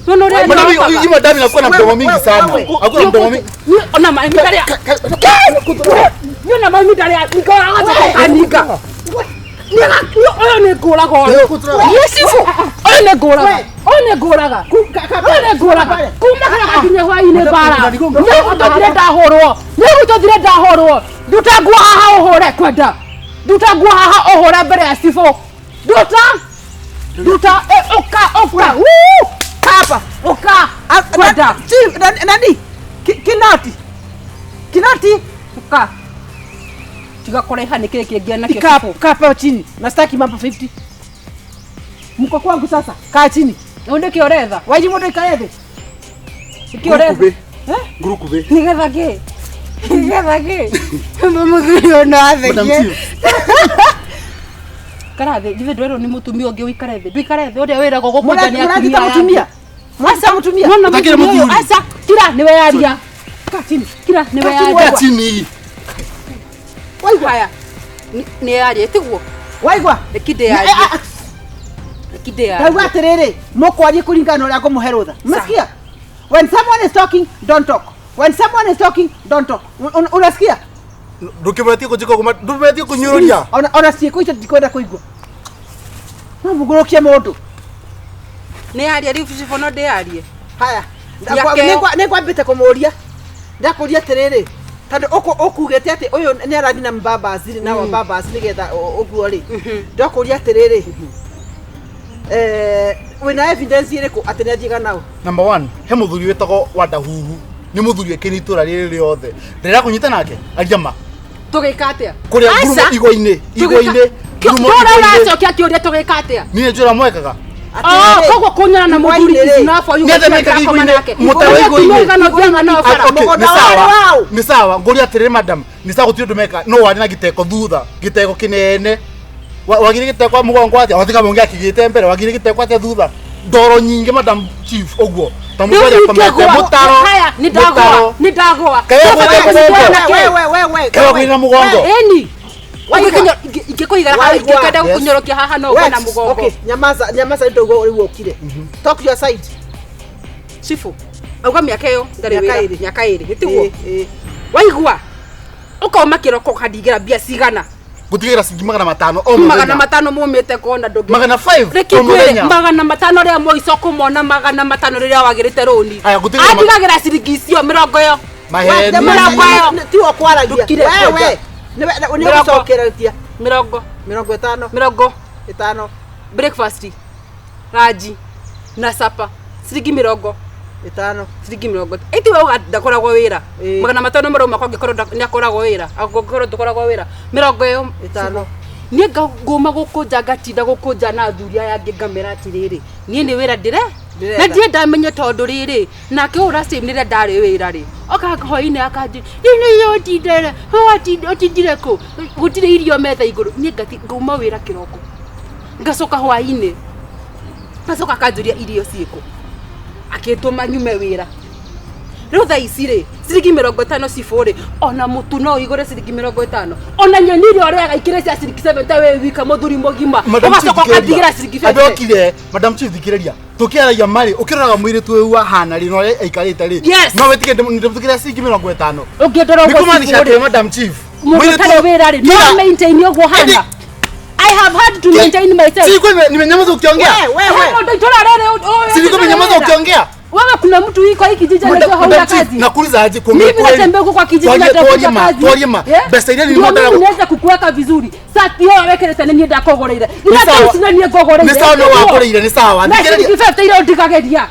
Nona ũrĩa Madam, nyokaga. hii madam inakuwa na mdomo mingi Wewe, sana. wewe. Hakuna mdomo mingi. Ona maimi ndarĩa niona maimi ndarĩa nikaninga ũyũ nĩ ngũraga ũyũ niĩ cibũ ũyũ nĩ ngũraga ũyũ nĩ ngũraga ũyũ nĩ ngũraga kuma kĩroko nginya hwaĩ-inĩ mbara nĩgũtũthire ndahũrwo nĩgũtũthire ndahũrwo nduta nguo haha ũhũre kwenda nduta nguo haha ũhũre mbere ya cibũ nduta nduta ũka ũka wuu Hapa. ũka kwenda Chief, nani? Kinoti. Kinoti. ũka tiga kũraiha nĩ kĩrĩ kĩngĩa nakĩo Kaa cibũ kaa pale chini. Na sitaki mambo 50. Mko kwangu sasa. Kaa chini. Rĩu nĩkĩ ũretha Wairimũ ndũikare thĩ. nĩkĩ ũretha Ngurukube. nĩgetha kĩ nĩgetha kĩ mũthuri ũyũ no Madam athekie Chief. ikara thĩ githĩ ndwerwo nĩ mũtumia ũngĩ ũikare thĩ ndũikare thĩ ũrĩa wĩragwo gũkũnja nĩ Mũragita atumia mũtumia. Mũragita mũtumia. Nona Ũtakĩrĩ mũtumia ũyũ mũthuri. aca kira nĩwe yaria Kaa chini. kira nĩwe Kaa chini yaria Kaa chini. Waigua. haya nĩ yaria tiguo Waigua. reke ndĩyarie reke ndĩyarie Ndauga atĩrĩrĩ, mũkwarie kũringana na ũrĩa ngũmũhe rũtha. Umesikia? When someone is talking, don't talk. When someone is talking, don't talk. Unasikia? Ndũkĩbetie kũnjĩka ũguo, ndũbetie kũnyũrũria. Ona ciĩko icio ndikwenda kũigua. No mũgũrũkie mũndũ. Nĩ yaria rĩu cibũ no ndĩyarie Haya. Nĩakeo. Nĩngwambĩte kũmũria. Ndakũria atĩrĩrĩ, tondũ ũkugĩte atĩ ũyũ nĩ arathiĩ na mbambaci na wambambaci nĩgetha ũguo rĩ. Ndakũria atĩrĩrĩ, wĩna evidence ĩrĩkũ atĩ nĩ athiaga nao? Number 1, he mũthuri wĩtagwo Wandahuhu. Nĩ mũthuri wĩkĩire itũra rĩrĩ rĩothe. Ndĩrera kũnyita nake, aria ma. Tũgĩka atĩa? Kũrĩa Aca. ngurumo igwa-inĩ, igwa-inĩ, ngurumo Tũra igwa-inĩ. ũracokia kĩũria tũgĩka atĩa? Niĩ njũra mwekaga. Ah, koguo kunyana na muthuri Igwa-inĩ rĩ. is enough for you Nĩ atĩa mekaga igwa-inĩ? Mũtaro igwa-inĩ. Igwa-inĩ. Okay, Mũgũnda nĩ sawa. warĩ waũ? Nĩ sawa ngũria atĩrĩrĩ madam nĩ sawa gũtirĩ ũndũ meka no warĩ na gĩteko thutha gĩteko kĩnene wagire gĩteko mũgongo atĩa watiga mũngĩ akĩgĩte mbere wagire gĩteko atĩa thutha ndoro nyingĩ madam chief ũguo ta mũndũ arĩa akomete mũtaro Haya, nĩ ndagwa, nĩ ndagwa. Kaĩ Ũbataire wagwĩte kũgwa na mũgongo? kĩ? We, we, we, we, Kaĩ wagwĩte mũgongo? Ĩni. Waigua. Ingĩkũigara haha, Waigua. ingĩkenda Yes. gũkũnyorokia haha no ũgwe na mũgongo. Okay, nyamaza, nyamaza ndio rĩu ũkire. Talk your side. Chifu, auga mĩaka ĩyo ndarĩ Mĩaka wĩra. ĩrĩ. Mĩaka ĩrĩ, nĩtiguo? Ĩ, ĩ. Waigua? Ũkauma kĩroko ũkandigĩra mbia cigana? Gũtigĩra ciringi 500 o Magana mũthenya matano mumĩte kona ndũngĩ. 500 Reke o ngwĩre, mũthenya 500 rĩa mũico kũmona 500 rĩrĩa wagĩrĩte rũni. Aya, gũtigĩra Andigagĩra ciringi icio 20 ĩyo. Maheni. Mĩrongo ĩyo. Tiwe kwaragia. Ndũkire We, kwanja. we. Nĩ Mĩrongo. ũgũcokereria. Mĩrongo. 50. Mĩrongo. Ĩtano. Breakfast, ranji na sapa ciringi 50. Ĩtano. Ciringi 50. Ĩti we uga ndakoragwo wĩra. Ĩ. 500 marauma kwa angĩkorwo nĩakoragwo wĩra. Angĩkorwo ndũkoragwo wĩra. 20 ĩyo. Ĩtano. Niĩ ngũma gũkũnja ngatinda gũkũnja na athuri aya angĩ ngamera atĩrĩrĩ niĩ nĩ wĩra ndĩre Ndĩretha. na ndirĩ ndamenye tondũ rĩrĩ nake ũyũ ũracĩmnĩre ndarĩ wĩra rĩ oka hwainĩ akanjĩ nĩ ũtindere ũtindire kũ gũtirĩ irio metha igũrũ niĩ ngauma wĩra kĩroko ngacoka hwainĩ ngacoka akanjũria irio ciĩkũ akĩtũma nyume wĩra rĩu thaa ici rĩ ciringi 50 cibũ rĩ ona mũtu no ũigũre ciringi 50 ona nyeni iria ũrĩaga ikĩrĩ cia ciringi 70 wĩ wika mũthuri mũgima Madam Chief, ũgacoka thikĩrĩria. ũkandigĩra ciringi Ambe 50 ũkire madam chief thikĩrĩria tũkĩaragia marĩ ũkĩroraga mũirĩtu ũyũ ahana rĩ na ũrĩa aikarĩte rĩ Yes. no wĩtĩkie ndĩmũtigĩra ciringi 50 ũngĩndora nĩ ũguo kũmaanisha cibũ atĩ rĩ madam chief mũndũ mũirĩtu ũtarĩ wĩra rĩ Tiga. no maintain ũguo hana I have had to maintain myself. Si kwani nimenyamaza ukiongea? We, we, we. Mũndũ itũra rĩrĩ ũyũ Si nilikuwa nimenyamaza ukiongea? Wewe kuna mtu kwa hiki kijiji anajua hauna Madam Chief, kazi. nakuuliza aje kuongea Mimi kweli? natembea huko kwa kijiji Twarie- natafuta twarie ma, kazi. twarie ma. Yeah? Mbeca iria Ndio nilimondaga mimi naweza kukuweka vizuri. Sati hiyo wekere tene niĩ ndakũgũrĩire. Nĩ sawa. Nina tena niĩ ngũgũrĩire. Nĩ sawa nĩ wakũrĩire, nĩ sawa. Na Thikĩrĩria- ciringi 50 iria ũndigagĩria.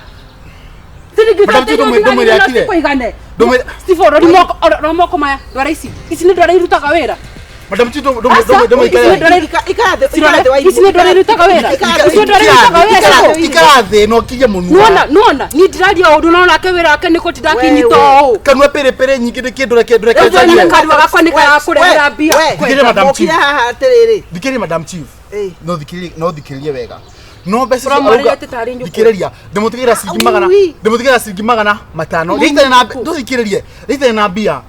Ciringi Madam 50 Chief, iria ndũmwĩre ũndigagĩria no akire. cikũigane. Ndũmwĩre- Steve, rori moko, rora moko maya, rora ici. Ici nĩ ndwara irutaga wĩra. Madam Chief, Aca, ndũmũikare. ici nĩ ndwara Ikara thĩ, ikara thĩ Ici nĩ ndwara irutaga wĩra. Ici nĩ ndwara irutaga wĩra. Ikara- Cibũ. Ikara thĩ na ũkirie mũnua. Nuona, nuona, niĩ ndiraria ũndũ no nake wĩra wake nĩ kũtinda akinyita ũũ. Kanua pĩrĩpĩrĩ nyingĩ nĩ kĩndũ reke ndũreke Rĩu njarie. niĩ kanua gakwa nĩ karakũrehera mbia. Thikĩrĩria Madam Chief. Ũkire haha atĩrĩrĩ. Thikĩrĩria Madam Chief. Ĩ. No thikĩrĩrie no thikĩrĩrie wega. No mbeca icio Ũramwarĩria arauga- atĩ tarĩ nyũkwa. thikĩrĩria ndĩmũtigĩra ciringi magana Ui. ndĩmũtigĩra ciringi 500 rĩitarĩ na ndũthikĩrĩrie rĩitarĩ na mbia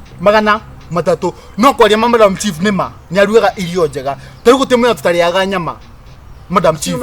300 no kwaria ma Madam Chief nĩ ma nĩ arugaga irio njega ta rĩu gũtirĩ mũthenya tũtarĩaga nyama Madam Chief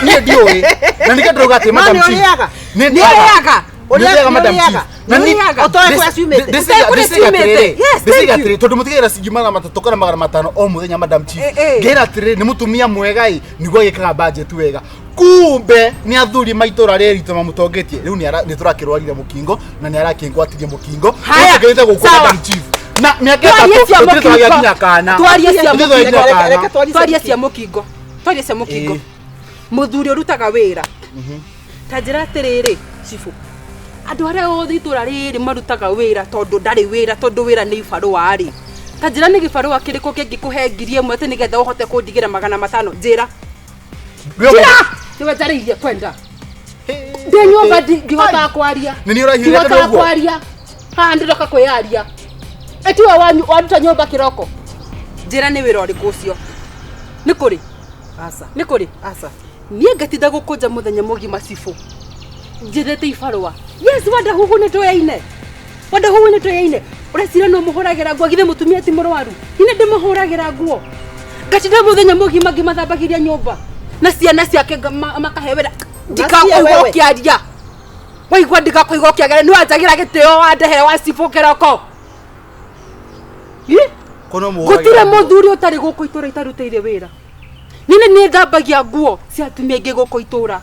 niĩ ndiũĩ na nĩkĩo ndĩrauga atĩ No Madam nĩ Chief ũrĩaga? nĩ Nĩ ũrĩaga? Nĩ ũrĩaga Madam Nĩ Chief ũrĩaga? Na Nĩ niĩ- ũrĩaga? Ũtoĩ kũrĩa ciumĩte? ndĩciria Ũtoĩ kũrĩa ndĩciria ciumĩte? atĩrĩrĩ Yes, thank ndĩciria you. atĩrĩrĩ tondũ mũtigagĩra ciringi 300 kana 500 o mũthenya Madam Chief Eh, eh. ngera atĩrĩrĩ nĩ mũtumia mwega ĩ nĩguo agĩkaga budget wega kumbe nĩ athuri maitũra rĩrĩ ritũ mamũtongetie rĩu nĩ tũrakĩrwarire mũkingo na nĩ arakĩngwatirie mũkingo Haya, tũkĩrĩte gũkũ sawa. Madam Chief na mĩaka Twarie 3 cia tũtirĩ twagĩa mũkingo. nginya kana Twarie cia Tũtirĩ twagĩa nginya Reke- kana. reke twarie Twarie cia mũkingo. Twarie cia mũkingo. Ĩ. Mũthuri ũrutaga wĩra. Ta njĩra atĩrĩrĩ, cibũ. Andũ arĩa othe itũra rĩrĩ marutaga wĩra tondũ ndarĩ wĩra tondũ wĩra nĩ ibarũa rĩ. Ta njĩra nĩ gĩbarũa kĩrĩkũ kĩngĩkũhe 1000 atĩ nĩgetha ũhote kũndigĩra 500? Njĩra. Njĩra! Nĩwe njarĩirie kwenda. Ndĩ nyũmba ndihotaga kwaria. Nĩ niĩ ũrahiũrĩte Ndihotaga ũguo? kwaria. Haha ndĩroka kwĩyaria. Ĩtiwe wanyu waruta nyũmba kĩroko. Njĩra nĩ wĩra ũrĩkũ ũcio? Nĩ kũrĩ? Aca. Nĩ kũrĩ? Aca. Niĩ ngatinda gũkũnja mũthenya mũgima cibũ. Njethete ibarũa. Yes, wanda huhu nĩ tũyaine. Wanda huhu nĩ tũyaine. Ũreciria no mũhũragĩra nguo githĩ mũtumia ti mũrwaru. Niĩ nĩ ndĩmũhũragĩra nguo. Ngatinda mũthenya mũgima ngĩmathambagĩria nyũmba. Na ciana ciake makahe wĩra. Ndikakũigua wewe. ũkĩaria. Waigua ndikakũigua ũkĩaria nĩ wanjagĩra gĩtĩo wandehere wa cibũ kĩroko. Ĩ? Kono mũhũragĩra Gũtirĩ nguo. mũthuri ũtarĩ gũkũ itũra itarutĩire wĩra. Niĩ nĩ niĩ thambagia nguo cia atumia aingĩ gũkũ itũra.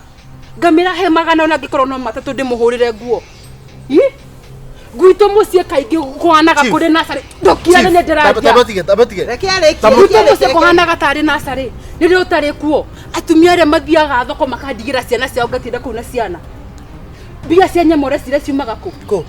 Ngamĩra he 400 ona angĩkorwo no 3 ndĩmũhũrĩre nguo. Ĩ? Gwitũ mũciĩ kaingĩ kũhanaga Chief. kũrĩ nacarĩ. Ndũkirane nĩ ndĩraria. Tamba tige, tamba tige. Reke arĩkie. Tamba- Gwitũ mũciĩ kũhanaga tarĩ nacarĩ. Rĩrĩa ũtarĩ kuo atumia arĩa mathiaga thoko makandigĩra ciana ciao ngatinda kũu na ciana. Mbia cia nyama ũreciria ciumaga kũ? Kũ?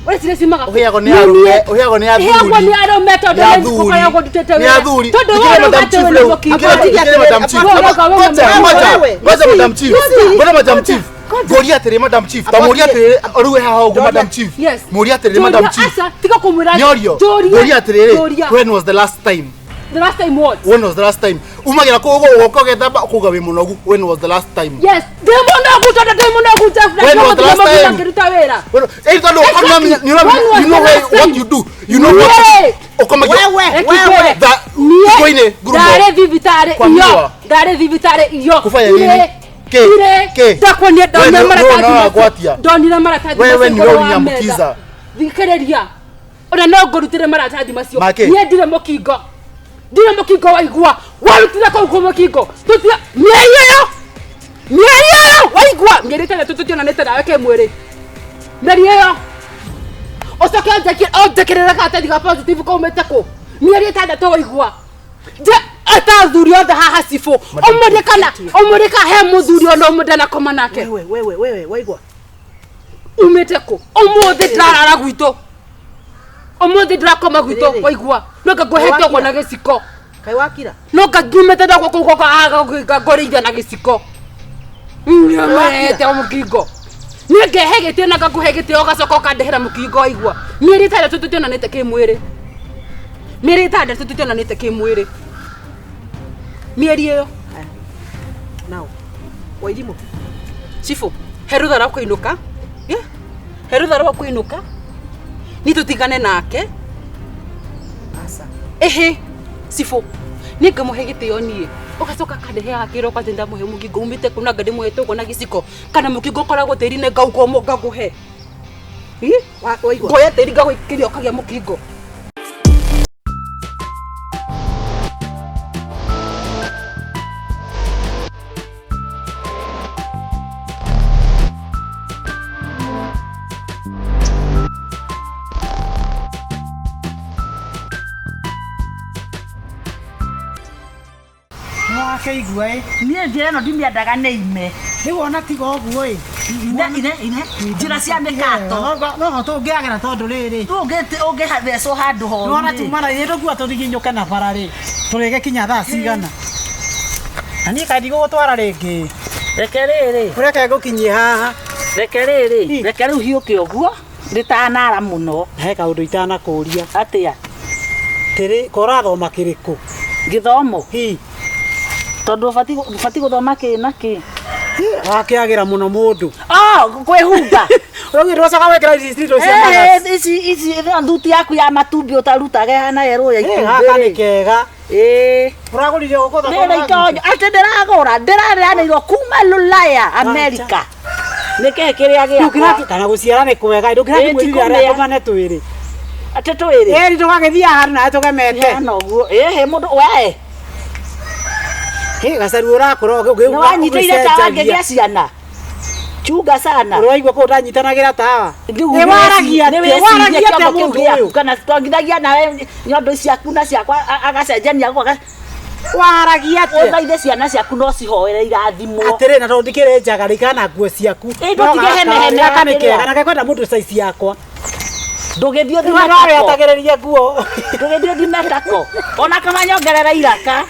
Ũreciria ciumaga kũ? Ũheagwo nĩ arũme, ũheagwo nĩ athuri. Heagwo nĩ arũme tondũ Nĩ nĩ athuri. ngũkoragwo ndutĩte Nĩ wĩra. athuri. Tondũ Thikĩrĩria wewe Madam ũrauga Chief atĩ rĩu. wĩ mũkingo. Thikĩrĩria Madam Chief. Wewe ũrauga wĩ Ngoja, mũkingo. ngoja, Wewe. ngoja Madam Chief. Ngoja Madam Chief. Ngoria atĩrĩ Madam Chief. Ta mũrie atĩrĩrĩ, rĩu haha ũguo Madam Chief. Yes. Mũrie atĩrĩrĩ Madam Njũria, Chief. aca, tiga kũmwĩra. Nĩorio. Njũria. Ngoria atĩrĩrĩ, Njũria. when was the last time? The last time what? When was the last time? Umagira kũu ũguo ũgoka ũgethamba ũkauga wĩ mũnogu. When was the last time? Yes, ndĩ mũnogu tondũ ndĩ mũnogu Jeff, na When was the last ndĩmũnogu time? ngĩruta wĩra. When- Eh, tondũ Exactly. ũkamenya- nĩ ũramenya- When was you know the where- last what time? you do. You know what Niĩ. ũkomagia- Wewe, Wewe. wewe. Tha- Niĩ thikũ-inĩ, ngurumo. ndarĩ thibitarĩ Kwa iyo miwa. ndarĩ thibitarĩ iyo Kufanya nini? Irĩ, Kĩ? irĩ. Kĩ? Ndakuonia Wewe ndonire nĩ- maratathi nĩ macio. ũragwatia. Ndonire maratathi Wewe macio nĩwe igũrũ wa ũrĩnyamũkiza. metha. Thikĩrĩria ona no ngũrutĩre maratathi macio Makĩ? niĩ ndirĩ mũkingo ndirĩ mũkingo waigua warutire kũu kũ mũkingo tũtira mĩeri ĩyo mĩeri ĩyo waigua mĩeri ĩtandatũ tũtionanĩte nawe kĩmwĩrĩ mĩeri ĩyo ũcoke ũnjĩkĩrĩre karatathi ga positive kaumĩte kũ mĩeri ĩtandatũ waigua nje ata athuri othe haha cibũ ũmũrie kana ũmũrie kana he mũthuri ona ũmwe ndanakoma nake Wewe, wewe, wewe, waigua. umĩte kũ ũmũthĩ ndĩrarara gwitũ ũmũthĩ ndĩrakoma gwitũ Rĩrĩ. waigua no ngangũhete ũguo na gĩciko Kaĩ wakira? no ngangiumĩte ndagwo kũu gwakwa ngũrĩithia na gĩciko nĩmerete mũkingo niĩ ngehe gĩtĩo na ngakũhe gĩtĩo ũgacoka ũkandehera mũkingo waigua mĩeri ĩtandatũ tũtionanĩte kĩmwĩrĩ mĩeri ĩtandatũ tũtionanĩte kĩmwĩrĩ mĩeri ĩyo Now. Wairimũ. cibũ he rũtha rwa kũinũka Yeah. he rũtha rwa kũinũka niĩ tũtigane nake Aca. ĩhĩ cibũ niĩ ngamũhe gĩtĩo niĩ ũgacoka akandeheaga kĩroko atĩ ndamũhe mũkingo umĩte kũ na nga ndĩmũhete ũguo na gĩciko kana mũkingo ũkoragwo tĩri-inĩ ngauga ũmwe ngakũhe Ĩ? Waigua. ngoya tĩri ngagũikĩria ũkagĩa mũkingo Nĩwakĩigua ĩ niĩ njĩra ĩno ndimĩendaga nĩ ime rĩu ona tiga ũguo ĩ ine ine ine njĩra cia mĩkato noho tũngĩagera tondũ rĩrĩ ũngĩthecwo handũ horu nĩwona tuma na ithuĩ tũkua tũriginyũke na bara rĩ tũrĩgĩkinya thaa cigana na niĩ kaĩ ndigũgũtwara rĩngĩ reke rĩrĩ ũreke ngũkinyie haha reke rĩrĩ reke rĩu hiũke ũguo rĩtanara mũno he kaũndũ itanakũria atĩa tĩrĩ ko ũrathoma kĩrĩkũ gĩthomo hi tondũ ũbatiĩ gũthoma kĩ na kĩ wakĩagĩra mũno mũndũ Oh, kwĩhumba ũraugire ndũgacoka gwĩkĩra ici indo cia manners. Eh, ici ici ĩno thuti yaku ya matumbĩ ũtarutaga hana yerũ ya Eh, gaka nĩ itumbĩ kega ĩĩ ũragũrire gũkũ thoko rĩrĩ itonyo atĩ ndĩragũra ndĩrareanĩirwo kuma Rũraya Amerika nĩkĩĩ kĩrĩa gĩakwa kana gũciara nĩ kwega Ĩ, ti ndũngĩrathiĩ arĩa kũmĩa. tũmane twĩrĩ atĩ twĩrĩ ĩri tũgagĩthiĩ handũ nawe tũgemete hana ũguo ĩhĩ mũndũ we Hĩ, gacaru ũrakũra nĩ wanyitĩire tawa ngĩgĩa ciana chunga sana ũraigua kũu ndanyitanagĩra tawa Rĩu Ĩ, waragia nĩ atĩa? wĩcirie Waragia atĩa kĩongo kĩu mũndũ gĩaku ũyũ? kana twongithagia nawe nyondo ciaku na ciakwa agacenjania gũka waragia atĩa ũthaithe ciana ciaku no cihoere irathimwo atĩrĩ na tondũ ndikĩrĩ njaga rĩ kana nguo ciaku Ĩ, ndũtige hene hene gaka nĩ wakĩrĩa. kega na gekwenda mũndũ size yakwa ndũgĩthiĩ Rĩu nawe ũthime tako atagĩrĩrie nguo ndũgĩthiĩ ũthime tako ona kama nyongerera iraka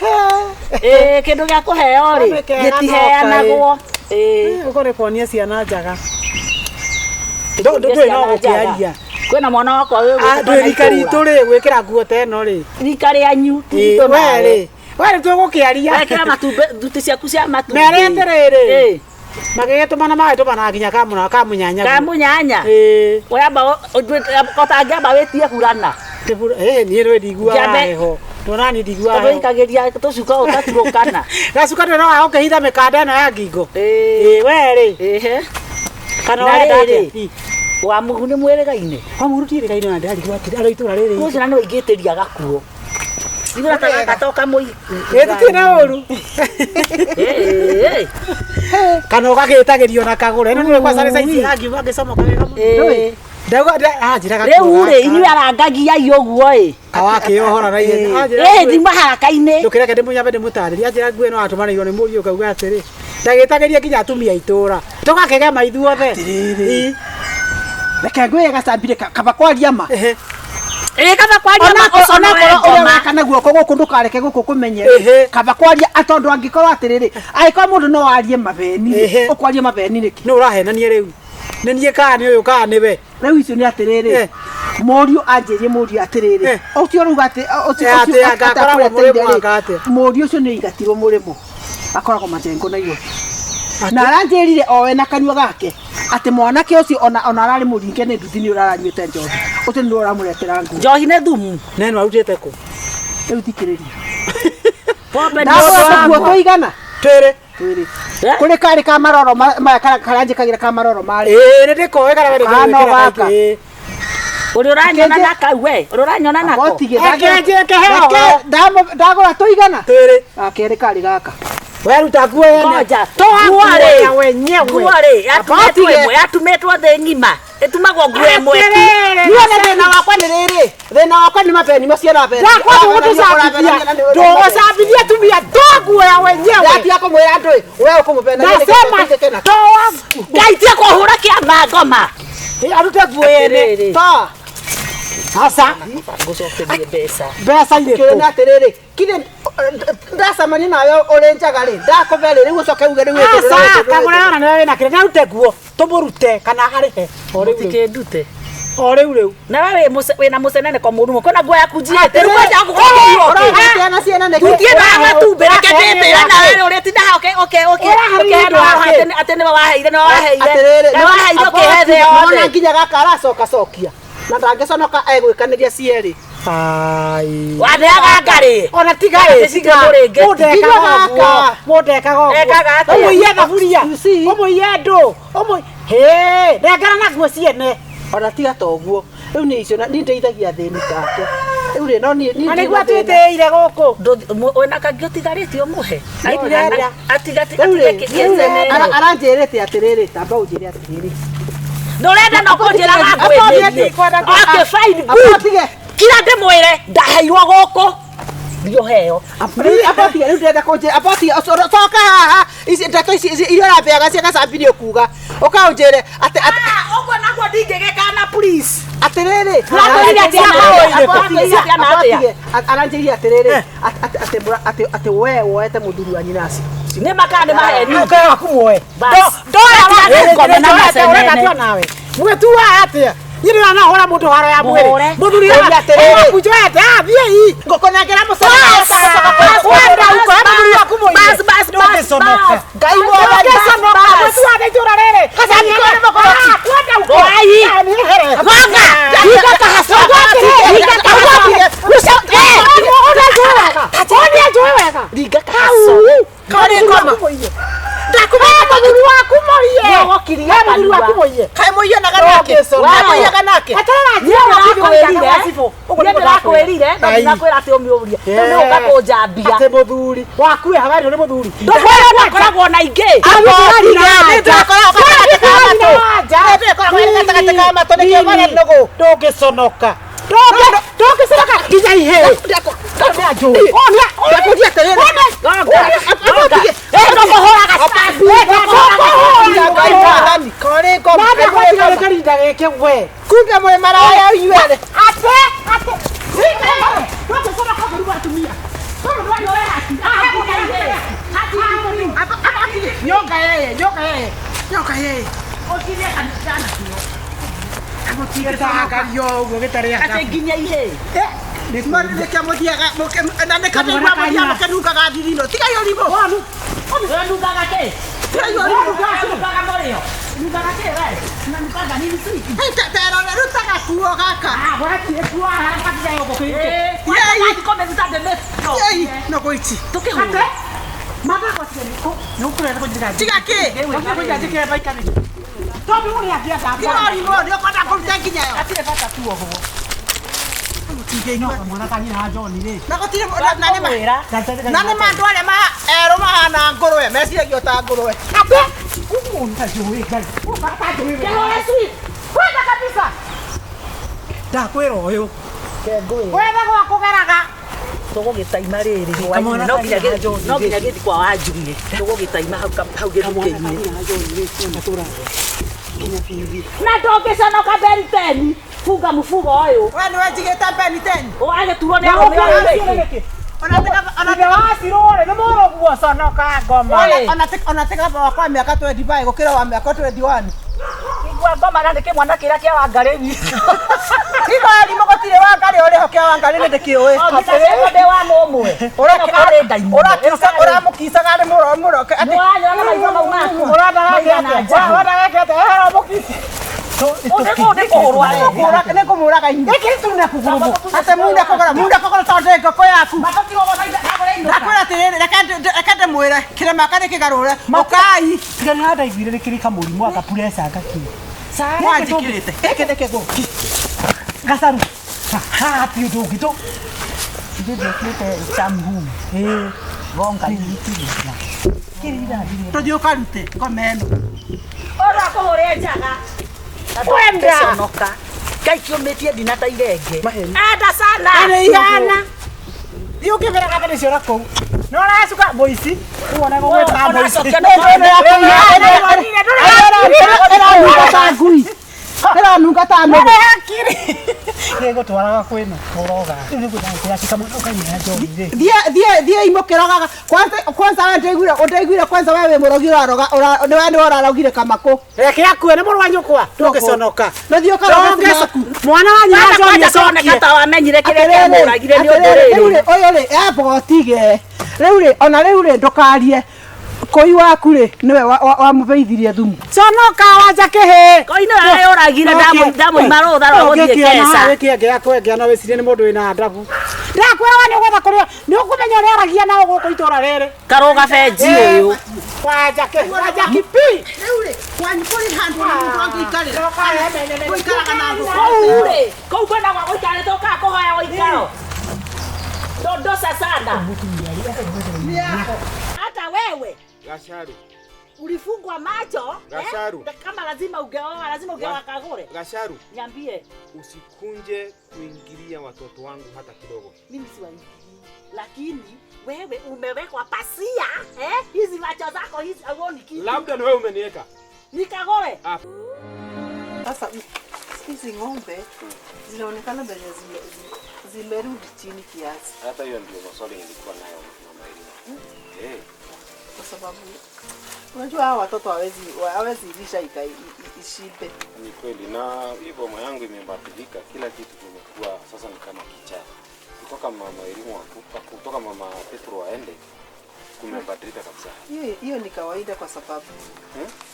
ĩĩ kĩndũ gĩa kũheo rĩ Nĩ kega no gĩtiheanagwo ĩĩ ũko nĩ kuonia ciana njaga ndũĩ no gũkĩaria kwĩna mwana wakwa wĩ Ah, gũkũ ndũĩ rika ritũ rĩ gwĩkĩra nguo ta ĩno rĩ rika rĩanyu ti Ĩ, ritũ we nawe rĩ we rĩ tũgũkĩaria wekĩra matumbĩ thuti ciaku cia matumbĩ mere atĩrĩrĩ Ĩ, magĩgĩtũmana magĩtũmana nginya kamũna kamũnyanya kamũnyanya ĩĩ Wamba ũtangĩamba wĩtie burana ĩ niĩ rĩ ndiguaga Ngiambe- heho ndona niĩ ndiguaga tondũ heho ĩikagĩria tũcuka ũtaturũkana gacuka ndũ no wagũkĩhitha mĩkanda ĩno ya ngingo Ĩĩ. ĩ we rĩ ĩhĩ kana Na ũrenda rĩrĩ. atĩa wa mũhu nĩ mwĩrĩgaine wa mũru tiĩrĩgaine na ndĩrarigwo atĩrĩ arĩ itũra rĩrĩ ũcio na nĩ waingĩtĩria gakuo igũra ta gaka to kamũi ĩ tũtirĩ na ũru kana ũgagĩtagĩrio na kagũre ĩno nĩwe kwaca nĩ saizi angiuga angĩcomoka wega mũno Ĩĩ. ndauga anjĩra rĩu rĩ inyuĩ arangagiai ũguo ĩ awakĩohora na ihenya Anjĩra ĩ nguo- ndima haraka-inĩ ndũkĩreke ndĩmũnyambe ndĩmũtarĩrie anjĩra nguo ĩno atũmanĩirwo nĩ mũriũ ngauga atĩrĩ ndagĩtagĩria nginya atumia a itũra tũgakĩgema ithuothe Ĩ. Reke ngwĩre gacambire kaba kwaria ma. Ĩ kaba kwaria ma Onakorwo ũconoe ũrĩa ngoma. weka na guoko gũkũ ndũkareke gũkũ kũmenye kaba kwaria tondũ angĩkorwo atĩrĩrĩ angĩkorwo mũndũ no arie mabeni rĩ, ũkwaria mabeni nĩkĩ? Nĩ ũrahenania rĩu. Nĩ niĩ kana nĩ ũyũ kana nĩ we. Rĩu icio nĩ atĩrĩrĩ mũriũ anjĩrie mũriũ atĩrĩrĩ ũcio rĩu atĩ ũcio Atĩ ũcio agakoragwo atakũreteire mũrĩmo rĩ, anga atĩa? mũriũ ũcio nĩ aingatirwo mũrĩmo akoragwo majengo Nairobi na aranjĩrire owe na kanua gake atĩ mwanake ũcio ona ona ararĩ mũringe nĩ nduthi nĩ ũraranyuĩte njohi ũcio nĩ ũramũretera nguo. Njohi nĩ thumu. Neno arutĩte kũ? Rĩu thikĩrĩria. Pombe nĩ Ndagũra ũndũ tũguo wakwa. tũigana? Twĩrĩ. Twĩrĩ. Kũrĩ karĩ ka maroro maya karanjĩkagĩra ka maroro marĩ. Ĩĩ nĩ ndĩkoĩ karĩa Kana wendete gaka. gwĩkĩra. Ũrĩa ũranyona na kau we, ũrĩa ũranyona nako. Abotige. Reke njĩke heo. Ndagũra tũigana? Twĩrĩ. Gakerĩ karĩ gaka. Weruta nguo yene. Ngoja. Toa Nguo nguo rĩ. ya wenyewe. Nguo rĩ, yatumĩtwo Abotige. ĩmwe, yatumĩtwo thĩ ng'ima. Ĩtumagwo nguo ĩmwe tu. Atĩrĩrĩ. Niĩ ona thĩna wakwa nĩ rĩrĩ. Thĩna wakwa nĩ mabeni macio na beni. Ndakwa ndũgũtũcambithia. Ndũgũcambithia atumia. Toa nguo ya wenyewe. Ndatiga kũmwĩra andũ ĩ, we ũkũmũbena. Nasema toa. Ngai tie kũhũra kĩama ngoma. Arute nguo yene. Atĩrĩrĩ. Toa. Sasa Ngũcokerie mbeca. mbeca Kĩrĩ irĩkũ? na atĩrĩrĩ, kire ndacemania nawe ũrĩ njaga rĩ, ndakũbe rĩ, rĩu ũcoke uge rĩu ĩndũ, Aca, rĩu ĩndũ, kagũra yona nĩwe wĩna kĩrĩa narute nguo tũmũrute kana arĩhe o rĩu rĩu. Mũtikĩndute. O rĩu rĩu. Na we wĩna mũceneneko mũru mũno. Kwĩna nguo yaku njiĩte. Rĩu kwanja ngũkũrĩa Ũraheana ciana nĩkĩ? Tutiendaga matumbĩ reke ndĩtĩre nawe rĩ ũrĩtinda haha ũke ũke ũke Ũraharĩria ũkehena indo atĩ atĩ nĩwe waheire nĩwe waheire Atĩrĩrĩ, nĩwe waheire ũkĩhe thĩ nĩwona yothe. nginya gaka aracoka cokia na ndangĩconoka egwĩkanĩria cierĩ. Ai. Waneaga ngarĩ. Ona tiga ĩ, tiga. Mũrĩngĩ. Mũndũ ekaga Tiga ũguo. gaka. Mũndũ ekaga ũguo. Ekaga atĩa? Ũmũiye thaburia. You see? Ũmũiye ndũ. Ũmũ Hĩ, nengera na nguo ciene. Ona tiga ta ũguo rĩu nĩ icio niĩ ndeithagia athĩni take rĩu rĩ no niĩ niĩ Na ndirĩ nĩguo na thĩna. atwĩtĩire gũkũ. Wĩna kangĩ ũtigarĩtie ũmũhe. Ndirenda. Rĩu rĩ, rĩu rĩ, aranjĩrĩte atĩrĩrĩ tamba ũnjĩre atĩrĩrĩ Ndũrenda no kũnjĩra gangwĩthĩrie. Okay, fine, good. Abotige. Kira ndĩmwĩre ndaheirwo gũkũ. Ndioheo. Abotige rĩu ndĩrenda kũnjĩra abotige coka haha ici ndeto ici iria ũrambeaga cia gacambi nĩ ũkuga ũkaũnjĩre atĩ atĩ Ũguo naguo ndingĩgĩka na please. atĩrĩrĩ Ndĩrakwĩrire atĩ ana atĩa? aranjĩrire atĩrĩrĩ atĩ atĩ atĩ we woete mũthuri wa nyina acio Nĩ makaa nĩ maheni. Ũkaga waku muoe. Bas. Ndoya Atiga ngome na macenene. nawe. Mwĩtuaga atĩa? Niĩ ndĩranahũra mũndũ haro ya mwĩrĩ. Mũhũre. Mũthuri Ũria atĩrĩrĩ. waku njoete, ah, thiĩi. ngũkũnengera Bas, wenda ũkora mũthuri waku mũiye. Bas, bas, bas, Ndũngĩconoka. bas. Ngai mwathani. Ndũngĩconoka. Bas. Mwĩtuaga itũũra rĩrĩ. Gacambi Ah, kwenda uko. Wai. Ah, nĩehere. Gonga. Hinga kahaco. Hinga kahaco. Ũrĩa njũĩ wega. Ringa kahaco. Karĩ ngoma. Ndakũmenya mũthuri waku mũiye. Nĩũgokiria We mũthuri waku kanua. mũiye. Kaĩ mũiyanaga nake Ndũngĩconoka. Kaĩ mũiyaga nake Eterera Niĩ njĩra ndĩrakwĩrire. Ũguo Niĩ nĩguo ndĩrakwĩrire na Ai. ndinakwĩra atĩ ũmĩũrie. Rĩu nĩ ũka kũnjambia. Atĩ mũthuri waku ĩ habarĩ nĩ mũthuri. Ndũkwĩra ndakoragwo na ingĩ. Gatagatĩ ka matũ nĩkĩo marĩa nũgũ. Ndũngĩconoka. Ndũngĩconoka nginya ihĩĩ. Ndakũria atĩrĩrĩ. Gonga. Eh, ndũkũhũraga cambi. Ngai mwathani. Karĩ ngoma. Wambe gwatiga nĩ karinda gĩkĩ we. Kumbe mwĩ maraya inyuerĩ. Atĩ atĩ. Ndũngĩconoka ũtheri wa atumia. Nyoka yeye, nyoka yeye, nyoka yeye. Gĩtangario ũguo gĩtarĩ Atĩ nginya ihĩĩ. Nĩkĩo mũthiaga na nĩkĩo ndĩigua mũthiaga mũkĩnungaga thithino. Tigai ũrimũ. Nungaga kĩ? Tigai ũrimũ. Nungaga mũrĩo. Nungaga kĩ we? Nungaga nini sweet? Hei, terore rĩu ta gakuo gaka. Yei, nũgũ ici. Tũkĩhũre. Tiga kĩ? Tiga ũrimũ, nĩ ũkwenda kũruta nginya yo. Na gũtirĩ na nĩ ma na nĩ ma andũ arĩa erũ mahana ngũrwe meciragia o ta ngũrwe. Ndakwĩra ũyũ. Wetha gwa kũgeraga. Tũgũgĩtaima rĩrĩ hwaĩ-inĩ. No nginya gĩthi kwa Wanjuĩ. Tũgũgĩtaima hau hau gĩthukĩ-inĩ. Nginya bithi. Na ndũngĩconoka Ben 10 funga mũfugo ũyũ. We nĩwe njigĩte Ben 10. Ũgagĩturwo nĩ arũme ũyũ. Ona wacirwo rĩ nĩ mũrũguo conoka ngoma. Ona tiga wakwa mĩaka 25 gũkĩra wa mĩaka 21. Igua ngoma na nĩkĩ mwana kĩrĩa kĩa Wangarĩ witũ. Tiga arimũ gũtirĩ Wangarĩ ũrĩho kĩa Wangarĩ nĩ ndĩkĩũĩ. Ndĩ wa mũmwe. Ũramũkicaga nĩ mũro mũro. Nĩwanyona maitho mau maku. Nĩngũmũraga inyuĩ. Atĩ munda kũgũra munda kũgũra tondũ ndĩ ngũkũ yaku. Ndakwĩra atĩrĩrĩ reke ndĩmwĩre kĩrema nĩ kĩgarũre. Ũkai. Tiga nĩ handaiguire nĩ kĩrĩ kamũrimũ anga pressure ngakĩ. Mwanjĩkĩrĩte. Gĩkĩ nĩ kĩgũki. Gacaru. Haha ti ũndũ ũngĩ tũ. Ithuĩ twĩkĩrĩte chamhu. Gonga Tũthiĩ ũkarute ngoma ĩno. Ũrĩa kũhũrĩa njaga. Kwenda. Conoka. Ngai kĩũmĩtie ndina ta irenge. Enda sana. Nĩ ihana. Thiĩ ũkĩmeraga nĩ ciora kũu. No ũracuka mũici. Ũguo gũgwĩtaga mũici. Ĩranunga ta ngui. Ĩranunga ta nũgũ. Gĩgũtwaraga kwĩna kũroga. Rĩu nĩguo ndagĩkĩra kamwana ũkanyua njohi rĩ. Thiĩ imũkĩrogaga. Kwanza we ndĩiguire kwanza we wĩ mũrogi ũraroga nĩwe nĩwe ũrarogire kamakũ. Reke akue nĩ mũrũ wa nyũkwa. Ndũngĩconoka. Nũthiĩ ũkaroge maku. Mwana wa nyina njohi acokie. Ta wamenyire kĩrĩa kĩamũragire nĩ ũndũ rĩrĩ. Ũyũ rĩ ebotige. Rĩu rĩ ona rĩu rĩ ndũkarie. Koi waku rĩ nĩwe wamũbeithirie thumu. Conoka wanja kĩhĩ. Koi nĩwe ũragire ndamũima rũtha rwa gũthiĩ keca. Wĩkĩengea kwengea na wĩcirie nĩ mũndũ wĩna ndabu. Ndakwĩra we nĩ ũgwetha kũrĩa nĩ ũkũmenya ũrĩa aragia nao gũkũ itũra rĩrĩ. Karũga benji ũyũ. Wanja kĩ wanja kipi. Rĩu rĩ kwanyu kũrĩ handũ na mũndũ angĩikarĩra. Gũikaraga na andũ. Kũu rĩ kũu kwĩna gwa gũikarĩte ũkaga kũhoya ũikaro. Dondosa sana. Hata wewe Gacharu. Ulifungwa macho. Gacharu. Kama lazima ungeoa, lazima ungeoa kagure. Gacharu. Niambie. Usikunje kuingilia watoto wangu hata kidogo. Mimi siwaingilii. Lakini wewe umewekwa pasia, eh? Hizi macho zako hizi huoni kitu. Labda ni wewe umeniweka. Nikagore. Sasa hizi ng'ombe zinaonekana venye zimerudi chini kiasi. Hata hiyo ndio maswali nilikuwa nayo mama Irina. Eh. Kwa sababu unajua hawa watoto hawezi lisha ishibe. Ni kweli, na hii boma yangu imebadilika, kila kitu kimekuwa sasa ni kama kichaa. Kutoka mama Elimu akupa, kutoka mama Petro aende, kumebadilika kabisa. Hiyo ni kawaida kwa sababu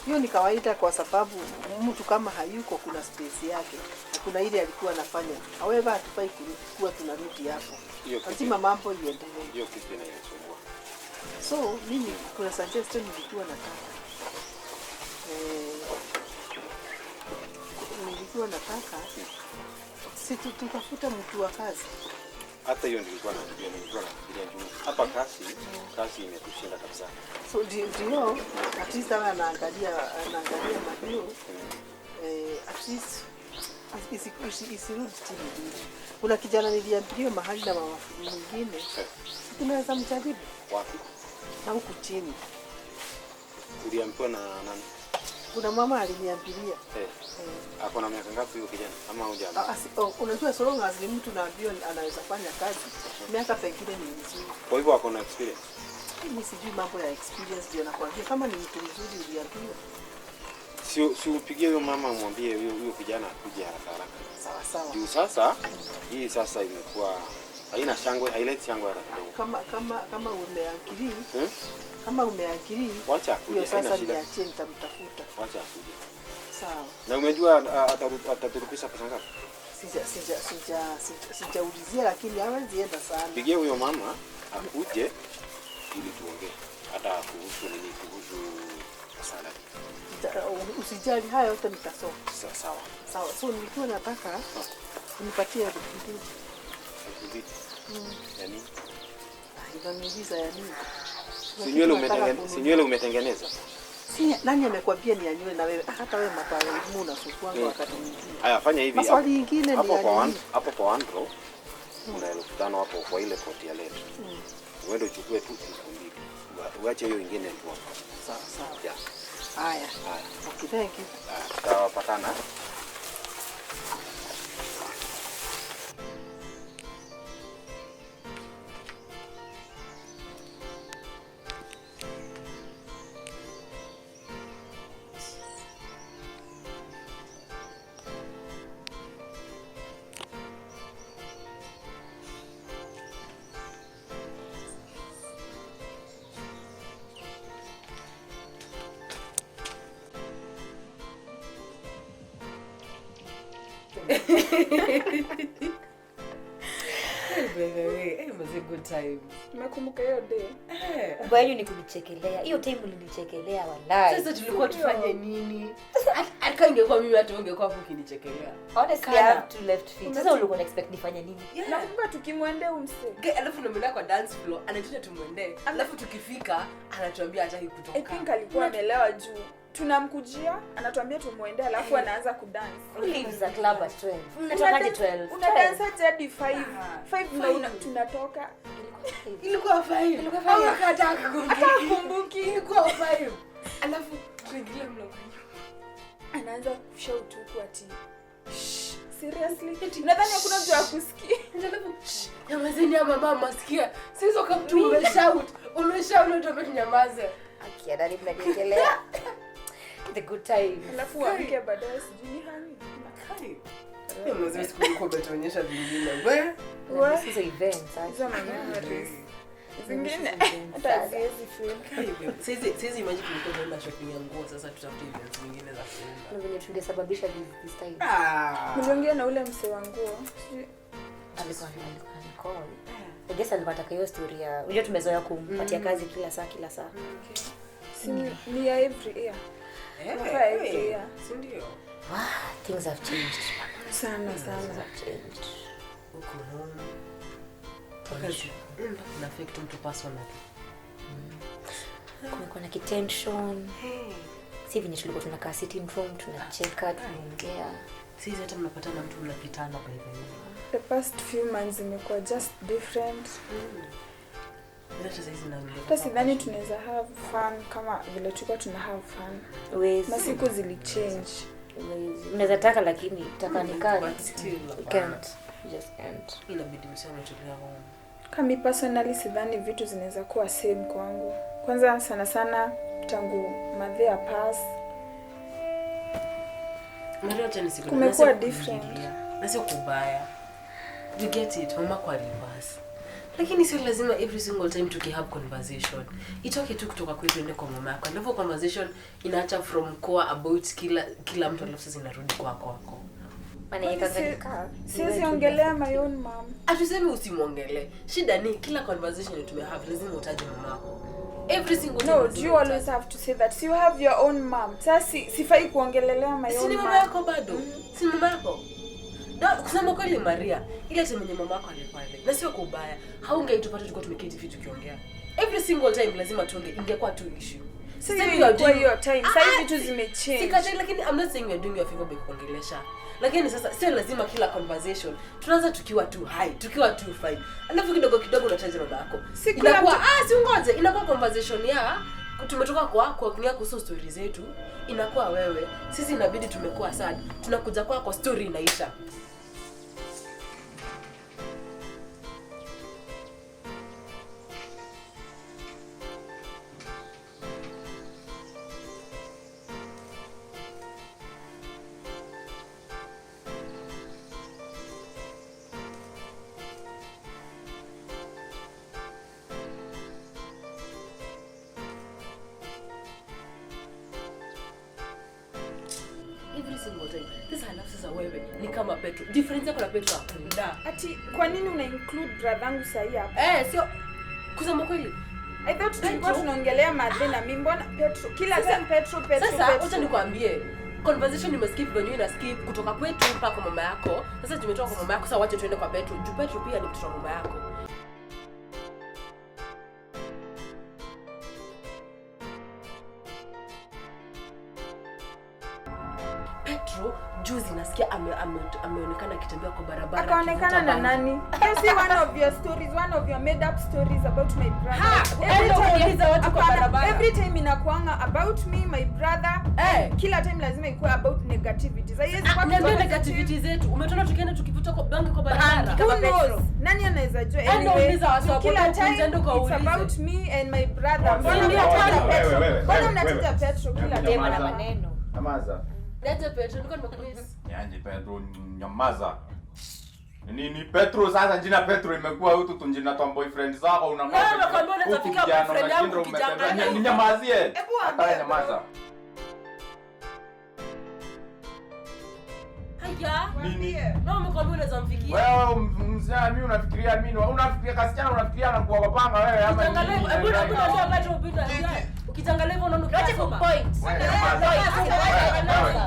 hiyo ni kawaida kwa sababu mtu kama hayuko kuna space yake. Kuna ile alikuwa anafanya. However hatufai kuwa tunarudi hapo. Lazima mambo iendelee. Hiyo kitu inanisumbua. So mimi kuna suggestion nilikuwa nataka. Nilikuwa nataka si tutafuta mtu wa kazi. Hata hiyo nilikuwa nafikiria, juu hapa kazi imetushinda kabisa. So ndio at least anaangalia madio. At least isirudi chini. Kuna kijana niliambiwa mahali na mama mwingine. Tunaweza mjaribu. Wapi? Na huku chini. Uliambiwa na nani? Kuna mama aliniambilia. Ako na miaka ngapi huyo kijana? Ama hujaambiwa? Unajua so long as ni mtu naambiwa anaweza fanya kazi, miaka pengine ni mzuri. Kwa hivyo ako na experience? Mimi sijui mambo ya experience, ndio nakwambia kama ni mtu mzuri uliambiwa. Si upigie huyo mama umwambie huyo kijana akuje haraka haraka. Sawa sawa. Juu sasa hii sasa imekuwa haina shangwe, haileti shangwe hata kidogo. Kama umeakili. Kama umeakili. Wacha akuje, haina shida. Sasa niachie nitamtafuta. Wacha akuje. Sawa. Na umejua ataturudisha pesa ngapi? Sijaulizia lakini hawezi enda sana. Pigie huyo mama akuje ili tuongee hata kuhusu nini, kuhusu salary. Usijali haya yote nitasoma. Sawa. Sawa. So nilikuwa nataka unipatie 2000. Yani? Inaniuliza ya nini? Si nywele umetengeneza? Si nani amekwambia ni nywele na wewe? Hata wewe mataalamu unasukua wakati mwingine. Haya, fanya hivi. Maswali nyingine ni ya nini? Hapo kwa Andro kuna 5,000 hapo kwa ile koti ya leo. Uende uchukue tu 2,000. Uache hiyo nyingine tu hapo. Sawa sawa. Yeah. Haya. Okay, thank you. Tutawapatana. It was a good time. Nimekumbuka hiyo day. Ubaya yenu ni kunichekelea. Hiyo time ulinichekelea wallahi. Sasa tulikuwa tufanye nini? Hata ingekuwa mimi hata ungekuwa hapo ukinichekelea. Honestly, I have two left feet. Sasa ulikuwa una expect nifanye nini? Yeah. Nakumbuka tukimwendea umse. Alafu tunaenda kwa dance floor, anatuita tumwendee. Alafu tukifika anatuambia hataki kutoka. I think alikuwa amelewa juu. Tunamkujia, anatuambia tumuende alafu anaanza kudance. Who leaves the club at 12? Mnatokaje 12? Una dance hadi 5. 5 ndio tunatoka. Ilikuwa 5. Ilikuwa 5. Hata kumbuki. Ilikuwa 5. Alafu tuingilia mlango. Anaanza kushout huku ati seriously? Nadhani hakuna mtu akusikia. Alafu nyamazeni ama mama sikia. Sasa kama mtu umeshout, umeshout ndio tunyamaze. Akia dali mnaniekelea. The good time. Alafu waamke baadaye sijui ni hani. Kai. Mimi siku umetuonyesha vingine. We? Hizo events. Hizo memories. Zingine hata siwezi feel. Sisi imagine tulikuwa tunaenda shopping ya nguo, sasa tutafute events zingine za kuenda. Na venye tungesababisha this time. Niliongea na ule msee wa nguo. Alikuwa call. I guess alikuwa anataka hiyo story ya. Unajua tumezoea kumpatia kazi kila saa kila saa. Okay. Si ni ya every year. Yeah. Si ndio? Wow, things have changed. Sana sana. Things have changed. Uko home. Ina affect mtu personally. Kumekuwa na tension. Si venye tulikuwa tunakaa sitting room, tunacheka, tunaongea. Sisi hata mnapatana mtu mnapitana by the way. The past few months imekuwa just different. Hata sidhani tunaweza have fun kama vile tulikuwa tuna have fun. Masiku zilichange. Unaweza taka lakini taka nikaa. You can't. You just can't. Inabidi mseme tulia home. Kama personally sidhani vitu zinaweza kuwa same kwangu. Kwanza sana sana tangu madhea pass. Kumekuwa different. Na sio kubaya. You get it, mama kwa reverse. Lakini sio lazima every single time tuki have conversation itoke tu kutoka kwetu ende kwa mama yako. Alafu conversation inaacha from core about kila mtu, alafu sasa inarudi kwa kwako. Siwezi ongelea my own mom. Atuseme usimuongelee. Shida ni kila conversation tume have lazima utaje mama yako. Every single time. No, do you always have to say that? You have your own mom. Sasa sifai kuongelelea my own mom. Si mama yako bado. Si mama yako. Na kusema kweli Maria, ile time yenye mama yako alikuwa hivi. Na sio kwa ubaya. Haungeitupata tulikuwa tumeketi vitu tukiongea. Every single time lazima tuonge, ingekuwa tu issue. Sasa you are doing your time. Sasa vitu zimechange. Sikatai, lakini I'm not saying we are doing your favor by kuongelesha. Lakini sasa sio lazima kila conversation tunaanza tukiwa too high, tukiwa too fine. Alafu kidogo kidogo unataja mama yako. Inakuwa si ungoje, inakuwa conversation ya tumetoka kwa kuongea kuhusu story zetu, inakuwa wewe, sisi inabidi tumekuwa sad, tunakuja kwa story inaisha. Every single time. Sasa alafu sasa wewe ni kama Petro. Difference yako na Petro hakuna. Ati kwa nini una include brother yangu sahi hapa? Sio kusema kweli. I thought tulikuwa tunaongelea madhe na mimi, mbona Petro? Kila time Petro. Sasa acha nikwambie. Conversation nimeskip venye ina skip kutoka kwetu mpaka kwa mama yako. Sasa tumetoka kwa mama yako, sasa wacha tuende kwa Petro. Juu Petro pia ni mtoto wa mama yako. Petro juzi nasikia ameonekana akitembea kwa barabara. Akaonekana na nani? You see one of your stories, one of your made up stories about my brother. Every time inakuanga about me, my brother. Kila time lazima ikuwe about negativity. Sasa hizi kwa negativity zetu. Umetona tukienda tukivuta kwa bangi kwa barabara. Kama Petro. Nani anaweza jua? Anyway, kila time it's about me and my brother. Mbona mnataja Petro kila time na maneno? Nyamaza. Leta Petro, niko nimekumiss. Nianje Petro, nyamaza. Nini Petro sasa jina Petro imekuwa hutu tunjina twa boyfriend zako unakuwa. Na nakwambia unatafika boyfriend yangu kijana. Ninyamazie. Hapana nyamaza. Haya. Nini? Na umekwambia unaweza mfikia. Wewe mzee mimi unafikiria mimi unafikiria kasichana unafikiria na kuwapanga wewe ama nini? Hebu hebu Petro upita. Ukitangalia hivyo unaona ukisoma. Point.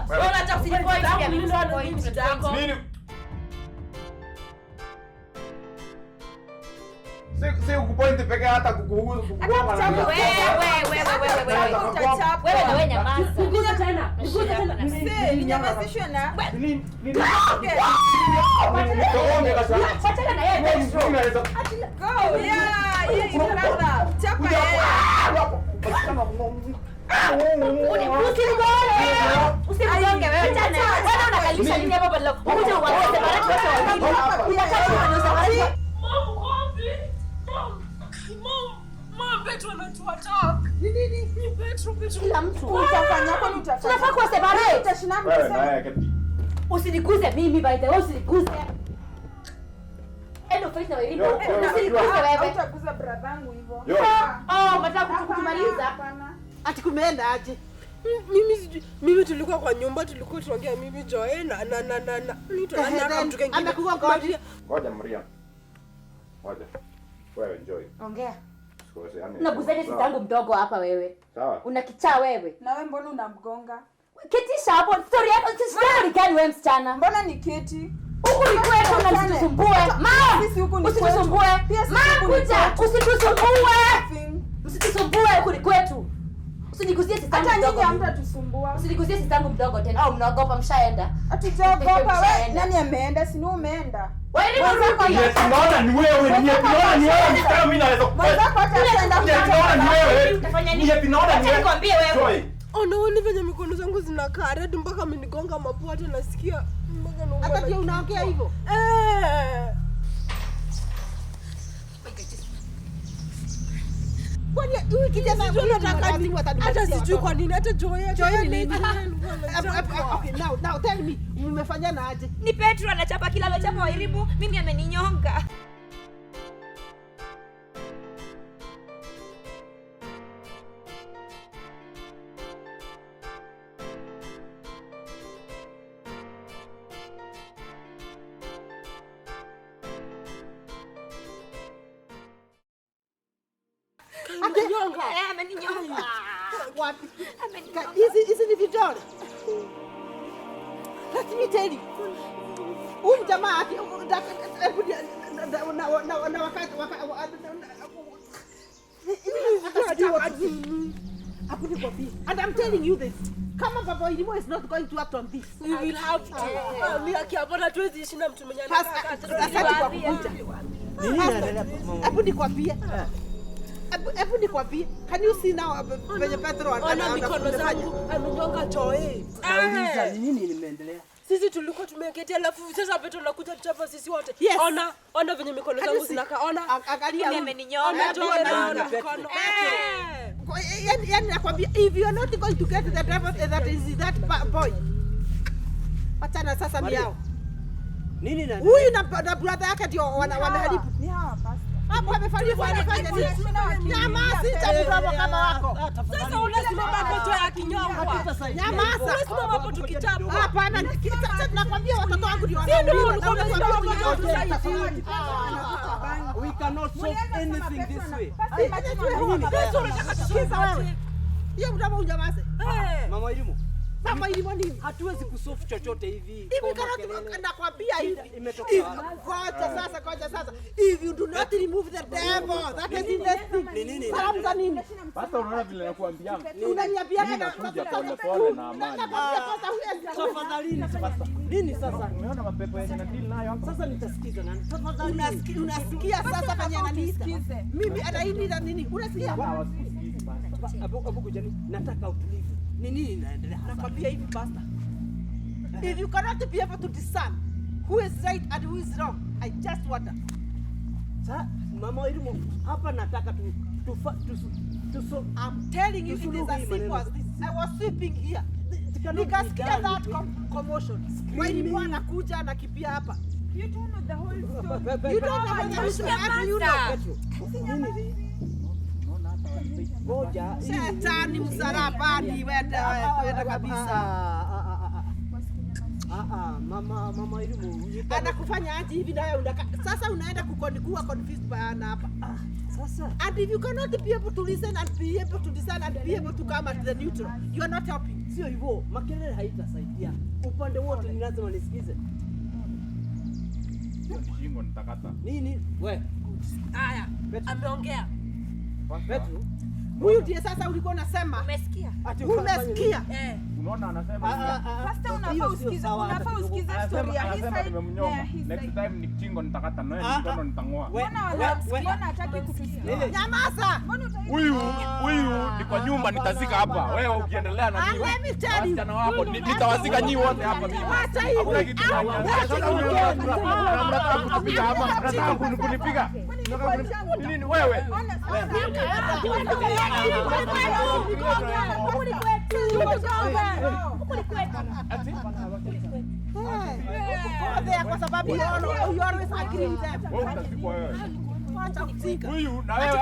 Wewe unataka point ya mimi ndo nini yako. Nini? Si kupoint pekee hata kukuhusu kukugonga. Wewe wewe na wewe nyamaza. Niguze tena. Niguze tena. Mzee, ninyamazishwe na. Nini? Achana na yeye Petro. Go. Yeah, yeah, brother. Chapa yeye. Usimgonge wewe tena. Wewe unakalisha nini hapo badala? Ukuje uwaze separate wote wawili. Unataka kuwanyo Mom, Petro anatuattack. Nini? Ni Petro. Kila mtu. Utafanya kwani utafanya? Tunafaa kuwa separate. Utashinda mtu. Usiniguze mimi by the way, usiniguze. Endo face na wewe. Usiniguze wewe. Utaguza brother yangu hivyo. Oh, unataka kutumaliza? Ati kumeenda aje? Mimi tulikuwa kwa nyumba tulikuwa tunaongea mimi Joy na mtu na mtu kingine. Amekugonga. Ngoja Maria. Ngoja. Wewe enjoy. Ongea. Unaguzaje sitangu mdogo hapa wewe? Sawa. Una kichaa wewe. Na wewe mbona unamgonga? Ketisha hapo. Story yako sisi ni gani wewe msichana? Mbona ni keti? Huku ni kwetu na usitusumbue. Ma, sisi huku ni kwetu. Usitusumbue. Ma, kuja, usitusumbue. Usitusumbue huku ni kwetu. Usiniguzie sitangu mdogo. Hata nyinyi hamtatusumbua. Usiniguzie sitangu mdogo tena. Au mnaogopa mshaenda? Hatujaogopa wewe. Nani ameenda? Si ni umeenda. Wewe ni mruki. Naona ni wewe, naona ni wewe msichana mimi naweza kufanya. Mwenzako hata ashaenda. Naona ni wewe. Utafanya nini? Naona ni wewe. Nikwambie wewe. Unaona venye mikono zangu zinakaa red mpaka amenigonga mapua hata nasikia mpaka nauma. Hata pia unaongea hivyo? Eh. Kwani huyu kijana anataka nini? Hata sijui kwa nini hata Joy ni nini? Okay, now tell me, mmefanyana aje? Ni Petro anachapa kila amechapa Wairimu, mimi ameninyonga. Ameninyonga. Wapi? Hizi ni vidole. Let me tell you. Huyu jamaa na wakati and I'm telling you this. Kama Baba Irimo is not going to act on this. We will have to. Mimi akiapona tuwezi ishi na mtu mwenye anataka. Asante kwa kukuja. Hebu nikwambie. Hebu nikwambie, can you see now venye Petro ana mikono zangu amenyonga Joy. Nauliza ni nini nimeendelea? Sisi tulikuwa tumeketi alafu sasa Petro anakuja tuchapa sisi wote. Yes. Ona venye mikono zangu zinakaa. Ona. Angalia ameninyonga. Ona mikono. Yaani nakwambia if you are not going to get the devil that is that boy. Achana sasa ni yao. Nini na huyu na brother yake ndio wanaharibu. Ni hawa pastor. Hapo amefanya nyamaza, mdomo kama wako. Sasa unasimama hapo tu akinyongwa. Nyamaza. Unasimama hapo tukichapa. Hapana, sasa tunakwambia watoto wangu ndio wanauliwa. We cannot solve anything this way. Sasa unataka tusikiza wewe. Hiyo mdomo unyamaze. Mama Elimu. Mama ilimo nini? Hatuwezi kusolve chochote hivi. Hivi kana nakwambia hivi. Imetokea wapi? Ngoja sasa. If you do not remove the devil, that is in the Ni nini? Salamu za nini? Sasa unaona vile nakuambia. Unaniambia Mimi nakuja pole pole na amani. Tafadhalini. Nini sasa? Umeona mapepo yenye na deal nayo hapa? Sasa nitasikiza nani? Tafadhalini. Unasikia sasa fanya ananiita. Mimi anainiita nini? Unasikia? Hawasikusikizi basi. Abu kujani, nataka utulivu. Ni nini inaendelea hasa? Nakwambia hivi pastor. If you cannot be able to discern who is right and who is wrong, I just wonder. Sasa mama Irimo, hapa nataka tu I'm telling you, it is as simple as this. I was sweeping here. Nikasikia that commotion. Wailimu anakuja anakimbia hapa. You don't know the whole story. You don't know the whole story. You know. Ngoja. Shetani msalabani, wenda kabisa. Mama Irimo, anakufanya aje hivi nawe sasa unaenda kuwa confused by hapa. Sasa. And if you cannot be able to listen and be able to discern and be able to come at the neutral, you are not helping. Sio hivyo, makelele haitasaidia. Upande wote ni lazima nisikize. Shingo nitakata. Nini? We. Haya, ameongea. Petro. Huyu ndiye sasa ulikuwa unasema. Umesikia? Umesikia? Eh. Unaona anasema Pastor unafaa usikize story ya his side. Next time ni chingo nitakata na wewe mkono nitangoa. Mbona hataki kutusikia? Nyamaza. Huyu ni kwa nyumba nitazika hapa. Wewe ukiendelea na mimi. Wasichana wako nitawazika nyinyi wote hapa mimi. Hakuna kitu. Mnataka kunipiga hapa. Mnataka kunipiga. Nini wewe? Kwa sababu you always agree with them. Huyu na wewe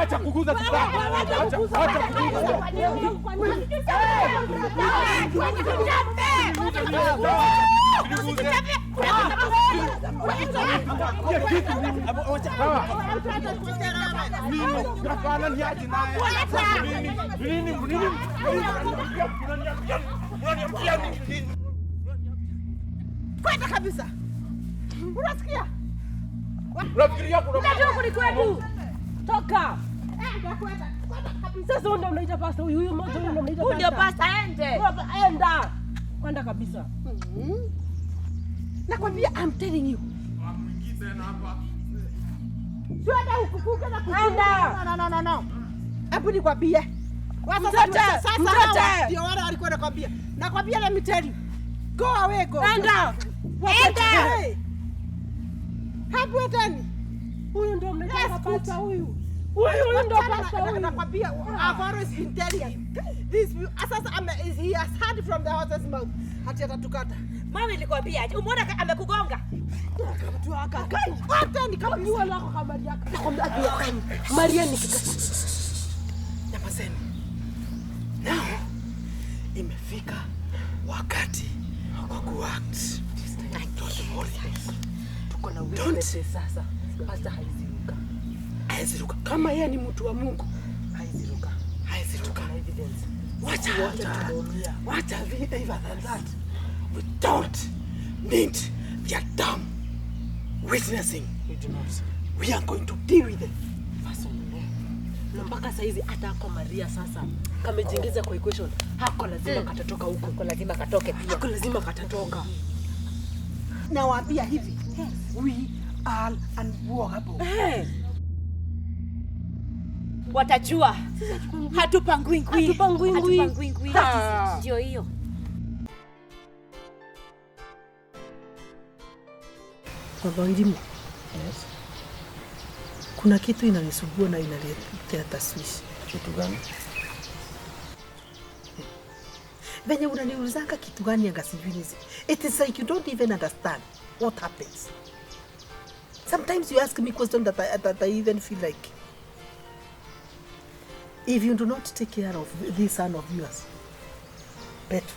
acha kuguza tutaki. Acha kuguza. Kwenda kabisa. Unasikia? Unafikiria kuna Unajua kwetu. Toka. Sasa ndio unaita pastor huyu huyu mmoja huyu unaita. Huyu ndio pastor aende. Enda. Kwenda kabisa. Nakwambia I'm telling you. Mwingie tena hapa. Sio hata ukukuka na kuenda. No no no. Hebu nikwambie. Sasa sasa ndio wale walikuwa nakwambia. Nakwambia let me tell you. Go away go. Enda. Enda. Hapo tena. Huyu ndio mnaita pastor huyu. Huyu ndio pastor huyu. Nakwambia I've always been telling him. This sasa he has heard from the horse's mouth. Hati atatukata. Mama nilikwambia aje. Umeona amekugonga? Mtu akakai. Hata ni kama jua lako kama Maria. Nakwambia Maria ni kika. Nyamazeni. Now imefika wakati wa kuact. Don't worry. Tuko na witnesses sasa. Pastor haiziruka. Haiziruka. Kama yeye ni mtu wa Mungu, haiziruka. Haiziruka. Na evidence. Wacha even than that. We don't need their dumb witnessing. We do not. We are going to deal with it. Na mpaka saizi hata ako Maria sasa kamejiingiza kwa equation. Hako lazima katatoka huko. Hako lazima katoke pia. Hako lazima katatoka. Nawaambia hivi. We are unworkable. Hey. Watajua. Hatupangui ngui. Hatupangui ngui. Hatupangui ngui. Ndio hiyo. Baba Ndimo. Yes. Kuna kitu inanisumbua na inaletea taswishi. Kitu gani? Venye unaniulizanga kitu gani anga sijui nizi. It is like you don't even understand what happens. Sometimes you ask me questions that I even feel like if you do not take care of this son of yours, better.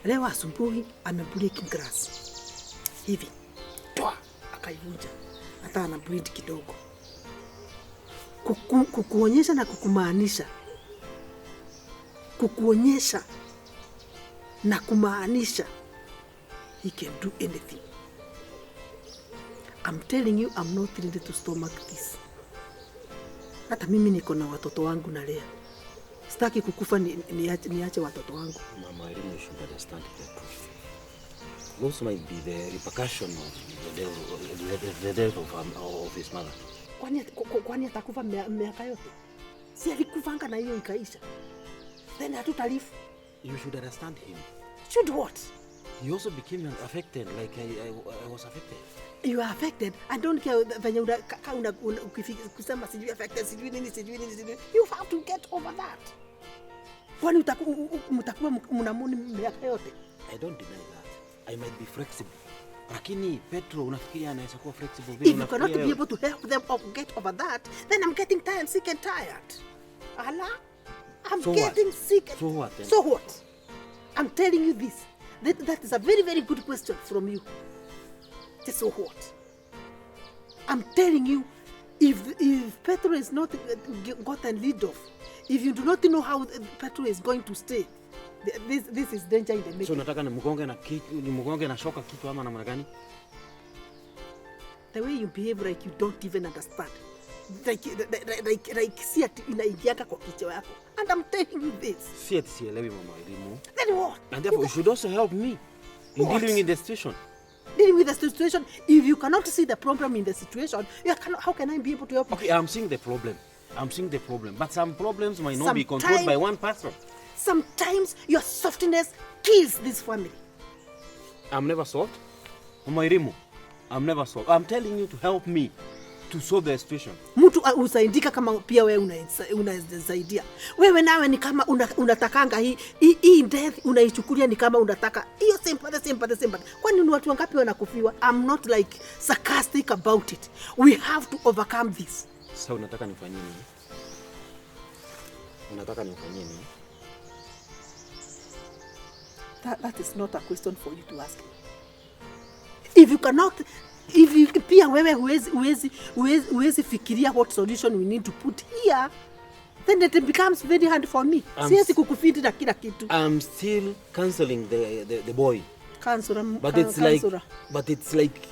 Leo asubuhi amebreak grass. Hivi. Toa akaivunja. Hata ana bleed kidogo. Kukuonyesha na kukumaanisha. Kukuonyesha na kumaanisha he can do anything. I'm telling you, I'm not ready to stomach this. Hata mimi niko na watoto wangu nalea. Sitaki kukufa niache watoto wangu. Mama Irene, you should understand the truth. Those might be the repercussion of the death of his mother. Kwani atakufa miaka yote? Si alikufanga na hiyo ikaisha. Then hatutalifu. You should understand him. Should what? He also became affected, like I was affected. You are affected. I don't care venye kusema sijui affected, sijui nini, sijui nini, sijui. You have to get over that. Kwani mtakuwa mnamuni miaka yote? I don't deny that. I might be flexible. Lakini Petro, unafikiria anaweza kuwa flexible vile? If you cannot be able to help them get over that, then I'm getting tired, sick and tired. Allah, I'm so getting what? Sick. So what then? So what? I'm telling you this. That is a very, very good question from you. Just so what? I'm telling you, if Petro is not gotten rid of, if you do not know how Petro is going to stay, this is danger in the making. So nataka nimgonge na kitu, nimgonge na shoka kitu ama namna gani? The way you behave like you don't even understand. Like si ati inaingianga kwa kichwa yako. And I'm telling you this. Si ati sielewi Mama Elimu. Then what? And therefore you should also help me in dealing with the situation. Dealing with the situation, if you cannot see the problem in the situation, you cannot, how can I be able to help you? Okay, I'm seeing the problem. I'm seeing the problem. But some problems might not be controlled by one person. Sometimes your softness kills this family. I'm never soft. Mama Elimu, I'm never soft. I'm telling you to help me to solve the situation. Mtu usaidika kama pia wewe unasaidia. Wewe nawe ni kama unatakanga hii death unaichukulia ni kama unataka hiyo sympathy. Kwani ni watu wangapi wanakufiwa? I'm not like sarcastic about it. We have to overcome this. Sasa unataka nifanyie nini? Unataka nifanyie nini? That is not a question for you to ask. If you cannot, if you pia wewe huwezi fikiria what solution we need to put here, then it becomes very hard for me. Siwezi kukufiti na kila kitu. I'm still counseling the boy. Counselor, but it's like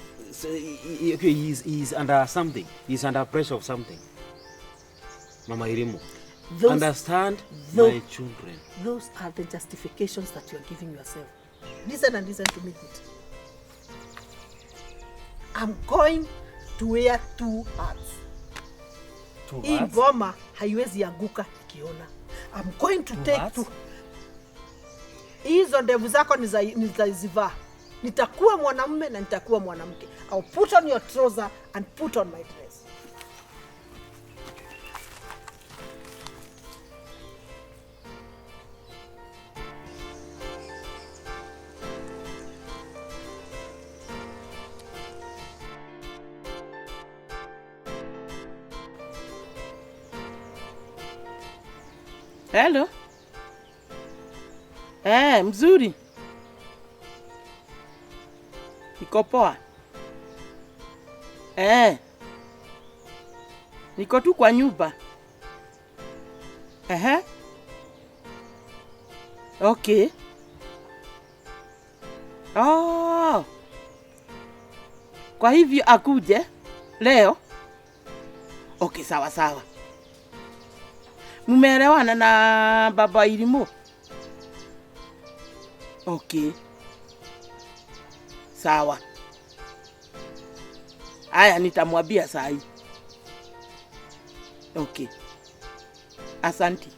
okay, he's under something. He's under pressure of something. Mama Irimu, understand my children. Those are the justifications that you are giving yourself. Listen and listen to me good. I'm going to wear two hats. Two hats? Hii ngoma haiwezi anguka nikiona. I'm going to take two. Hizo ndevu zako nitazivaa. Nitakuwa mwanamume na nitakuwa mwanamke. I'll put on your trouser and put on my dress. Hello. Mzuri. Niko poa. Niko tu kwa nyumba. Okay. Oh. Kwa hivyo akuje leo? Okay, sawa sawa. Mumeelewana na baba Irimu? Okay. Sawa. Aya, nitamwambia saa hii. Okay. Asante.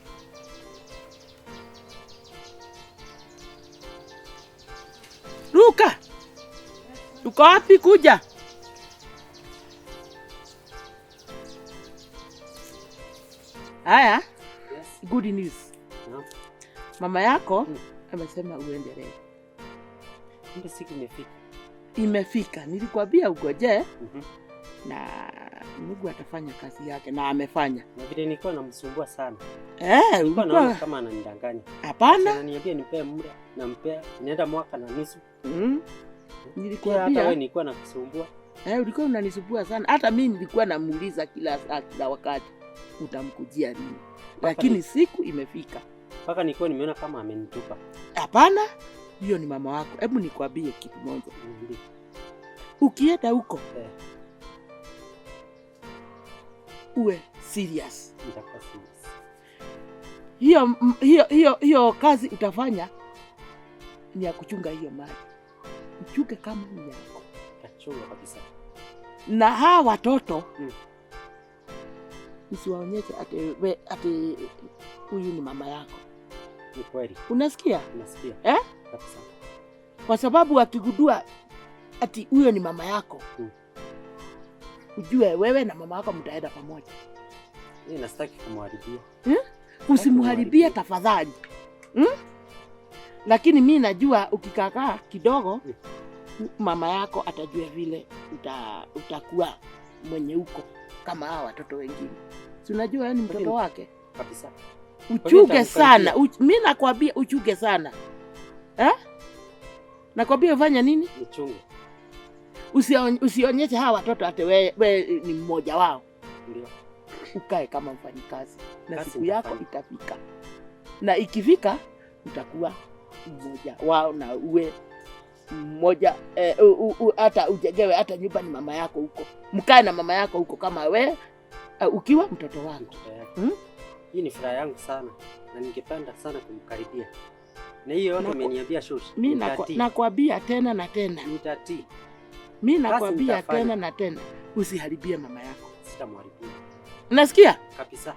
Luka. Uko wapi kuja? Aya. Yes. Good news. No. Mama yako amesema uendelee. Kumbe siku imefika. Imefika. Nilikwambia ugoje. Na Mungu atafanya kazi yake na amefanya. Na vile nilikuwa namsumbua sana. Ulikuwa naona kama ananidanganya. Hapana. Ananiambia nipe muda, nampea, inaenda mwaka na nusu. Nilikwambia hata wewe nilikuwa nakusumbua. Ulikuwa unanisumbua sana. Hata mimi nilikuwa namuuliza kila saa, kila wakati utamkujia lini. Lakini siku imefika. Mpaka nilikuwa nimeona kama amenitupa. Hapana, hiyo ni mama wako. Hebu nikwambie kitu moja. Ukienda huko uwe serious. Nitakuwa serious. Hiyo kazi utafanya ni ya kuchunga hiyo mali. Uchunge kama ni yako. Tachunga kabisa. Na hawa watoto usiwaonyeshe ati huyu ni mama yako. Ni kweli. Unasikia? Nasikia. Eh? Kabisa. Kwa sababu akigundua ati huyo ni mama yako, ujue wewe na mama yako mtaenda pamoja. Mimi nastaki kumharibia. Usimharibie tafadhali. Lakini mimi najua ukikakaa kidogo mama yako atajua vile utakuwa mwenye huko kama hawa watoto wengine. Si unajua ni mtoto wake? Kabisa. Uchuge sana. Mimi nakwambia uchuge sana. Eh? Nakwambia ufanye nini? Nichunge. Usionyeshe hawa watoto ati wewe ni mmoja wao. Ndio. Ukae kama mfanyikazi na siku yako itafika. Na ikifika utakuwa mmoja wao na uwe mmoja hata ujengewe hata nyumba ni mama yako huko. Mkae na mama yako huko kama we ukiwa mtoto wako. Hii ni furaha yangu sana na ningependa sana kumkaribia. Na hiyo yote umeniambia shush. Mimi nakwambia tena na tena. Nitatii. Mimi nakwambia tena na tena, usiharibie mama yako. Sitamharibia. Unasikia? Kabisa.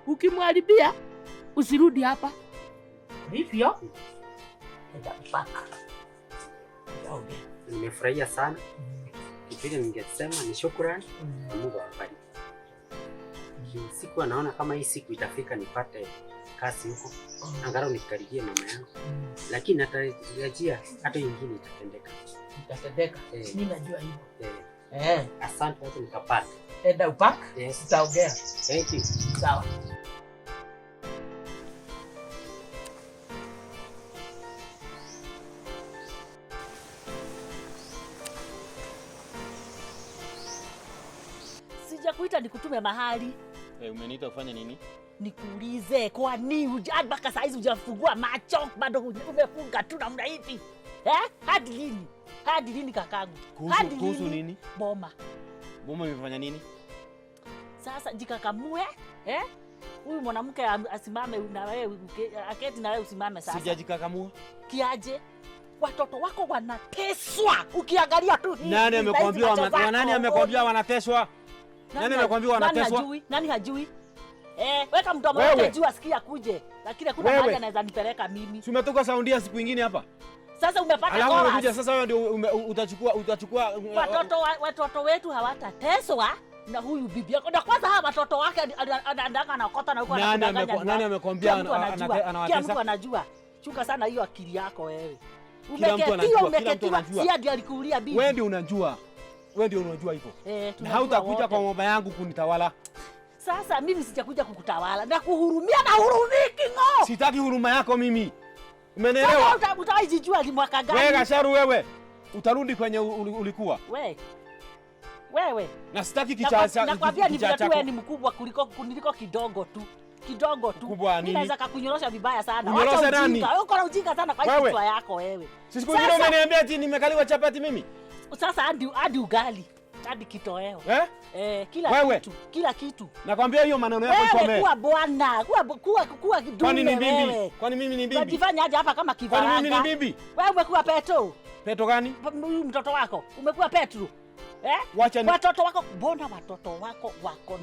Ukimharibia usirudi hapa. Hivyo nitakupaka. Nimefurahia sana. Kitu ningesema ni shukrani na Mungu akubariki. Siku naona kama hii siku itafika nipate kazi huko. Angalau nikaribie mama yangu. Lakini natarajia hata nyingine itatendeka. Itatendeka. Mimi najua hivyo. Asante, wacha nikapata. Enda upak. Yes. Tutaongea. Thank you. Sawa. Sijakuita nikutume mahali. Umeniita ufanye nini? Nikuulize kwa nini mpaka saa hizi hujafungua macho, bado umefunga tu namna hivi? Hadi lini? Hadi lini kakangu? Hadi lini? Kuhusu nini? Boma. Boma imefanya nini? Sasa jikakamue, Huyu mwanamke asimame na wewe, aketi na wewe usimame sasa. Sijajikakamua. Kiaje? Watoto wako wanateswa. Ukiangalia tu hivi. Nani amekwambia nani amekwambia wanateswa? Nani amekwambia wanateswa? Nani hajui? Weka mdomo wako juu asikie akuje. Lakini hakuna mahali anaweza nipeleka mimi. Si umetoka saundia siku nyingine hapa? Sasa umepata alafu chorus. Umekuja sasa wewe ndio utachukua watoto wetu hawatateswa na huyu bibi yako. Na kwanza hawa watoto wake anaandaka anaokota na huko anakudanganya. Nani amekwambia anawatesa? Kila mtu anajua. Chunga sana hiyo akili yako wewe. Umeketiwa, si hadi alikuulia bibi. Wewe ndio unajua. Wewe ndio unajua hivyo. Na hautakuja kwa mama yangu kunitawala. Sasa mimi sijakuja kukutawala na kuhurumia na hurumiki ngo. Sitaki huruma yako mimi. Umenielewa? Sasa utaijijua ni mwaka gani? Wewe Gasharu wewe utarudi kwenye ulikuwa. Wewe. Na sitaki kichaa. Nakwambia ni vile tu wewe ni mkubwa kuliko kuniliko kidogo tu. Kidogo tu. Mimi naweza kukunyorosha vibaya sana. Wacha ujinga. Wewe uko na ujinga sana kwa hiyo kichwa yako wewe. Siku nyingine umeniambia ati nimekaliwa chapati mimi. Sasa hadi ugali. Hadi kitoweo. Kila wewe. Kitu, kila kitu. Nakwambia hiyo maneno yako ikome. Wewe kuwa bwana, kuwa kidume. Kwani ni bibi? Kwani mimi ni bibi? Unajifanya aje hapa kama kifaranga? Kwani mimi ni bibi? Wewe umekuwa Petro. Petro gani? Huyu mtoto wako umekuwa Petro. Watoto wako, mbona watoto wako wako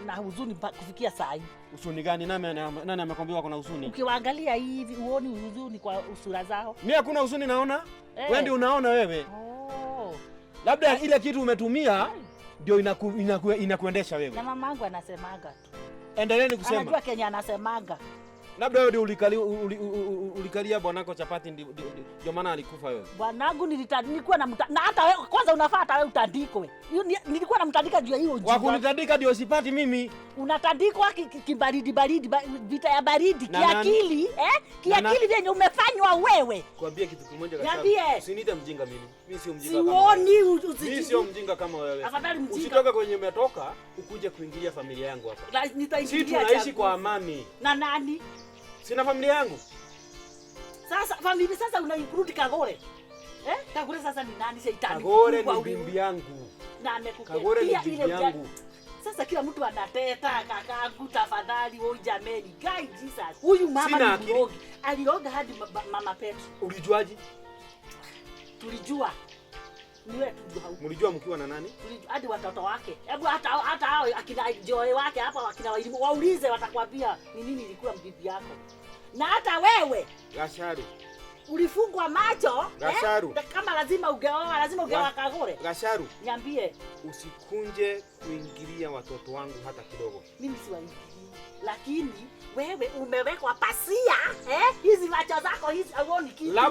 na huzuni kufikia saa hii? Huzuni gani? Nani amekwambia wako na huzuni? Ukiwaangalia hivi uone huzuni kwa sura zao. Mimi hakuna huzuni naona. Wewe ndio unaona wewe. Labda ile kitu umetumia ndio inakuendesha wewe. Na mamangu anasemaga tu. Endeleeni kusema. Anajua Kenya anasemaga. Labda wewe ndio ulikalia bwanako chapati ndio maana alikufa wewe. Bwanangu nilikuwa na na hata wewe kwanza unafaa hata wewe utandikwe. Nilikuwa namtandika juu ya hiyo ujinga. Wakunitandika ndio sipati mimi. Unatandikwa kibaridi baridi vita ya baridi kiakili Kiakili vyenye umefanywa wewe. Kuambia kitu kimoja kabisa. Usiniite mjinga mimi. Mimi sio mjinga kama. Sioni mimi sio mjinga kama wewe. Afadhali mjinga. Usitoke kwenye umetoka ukuje kuingilia familia yangu hapa. Nitaingilia. Sisi tunaishi kwa amani. Na nani? Sina familia yangu. Sasa familia sasa una include Kagore. Eh? Kagore sasa ni nani shetani? Kagore ni bibi yangu. Na amekuketia Kagore ni bibi ile yangu. Sasa kila mtu anateta kakangu, tafadhali wewe jameni. Guy Jesus. Huyu mama ni mrogi. Alioga hadi mama Petro. Ulijuaje? Tulijua. Ni wewe tu hauko. Mlijua mkiwa na nani? Tulijua hadi watoto wake. Hebu hata hao akina Joy wake hapa akina Wairimu waulize, watakwambia ni nini ilikuwa bibi yako. Na hata wewe Gasharu ulifungwa macho. Gasharu. Kama lazima ungeoa, lazima ungeoa Kagore. Gasharu, niambie, usikunje kuingilia watoto wangu hata kidogo. Mimi siwaingilii. Lakini wewe umewekwa pasia, eh? Hizi macho zako hizi hauoni kitu. Labda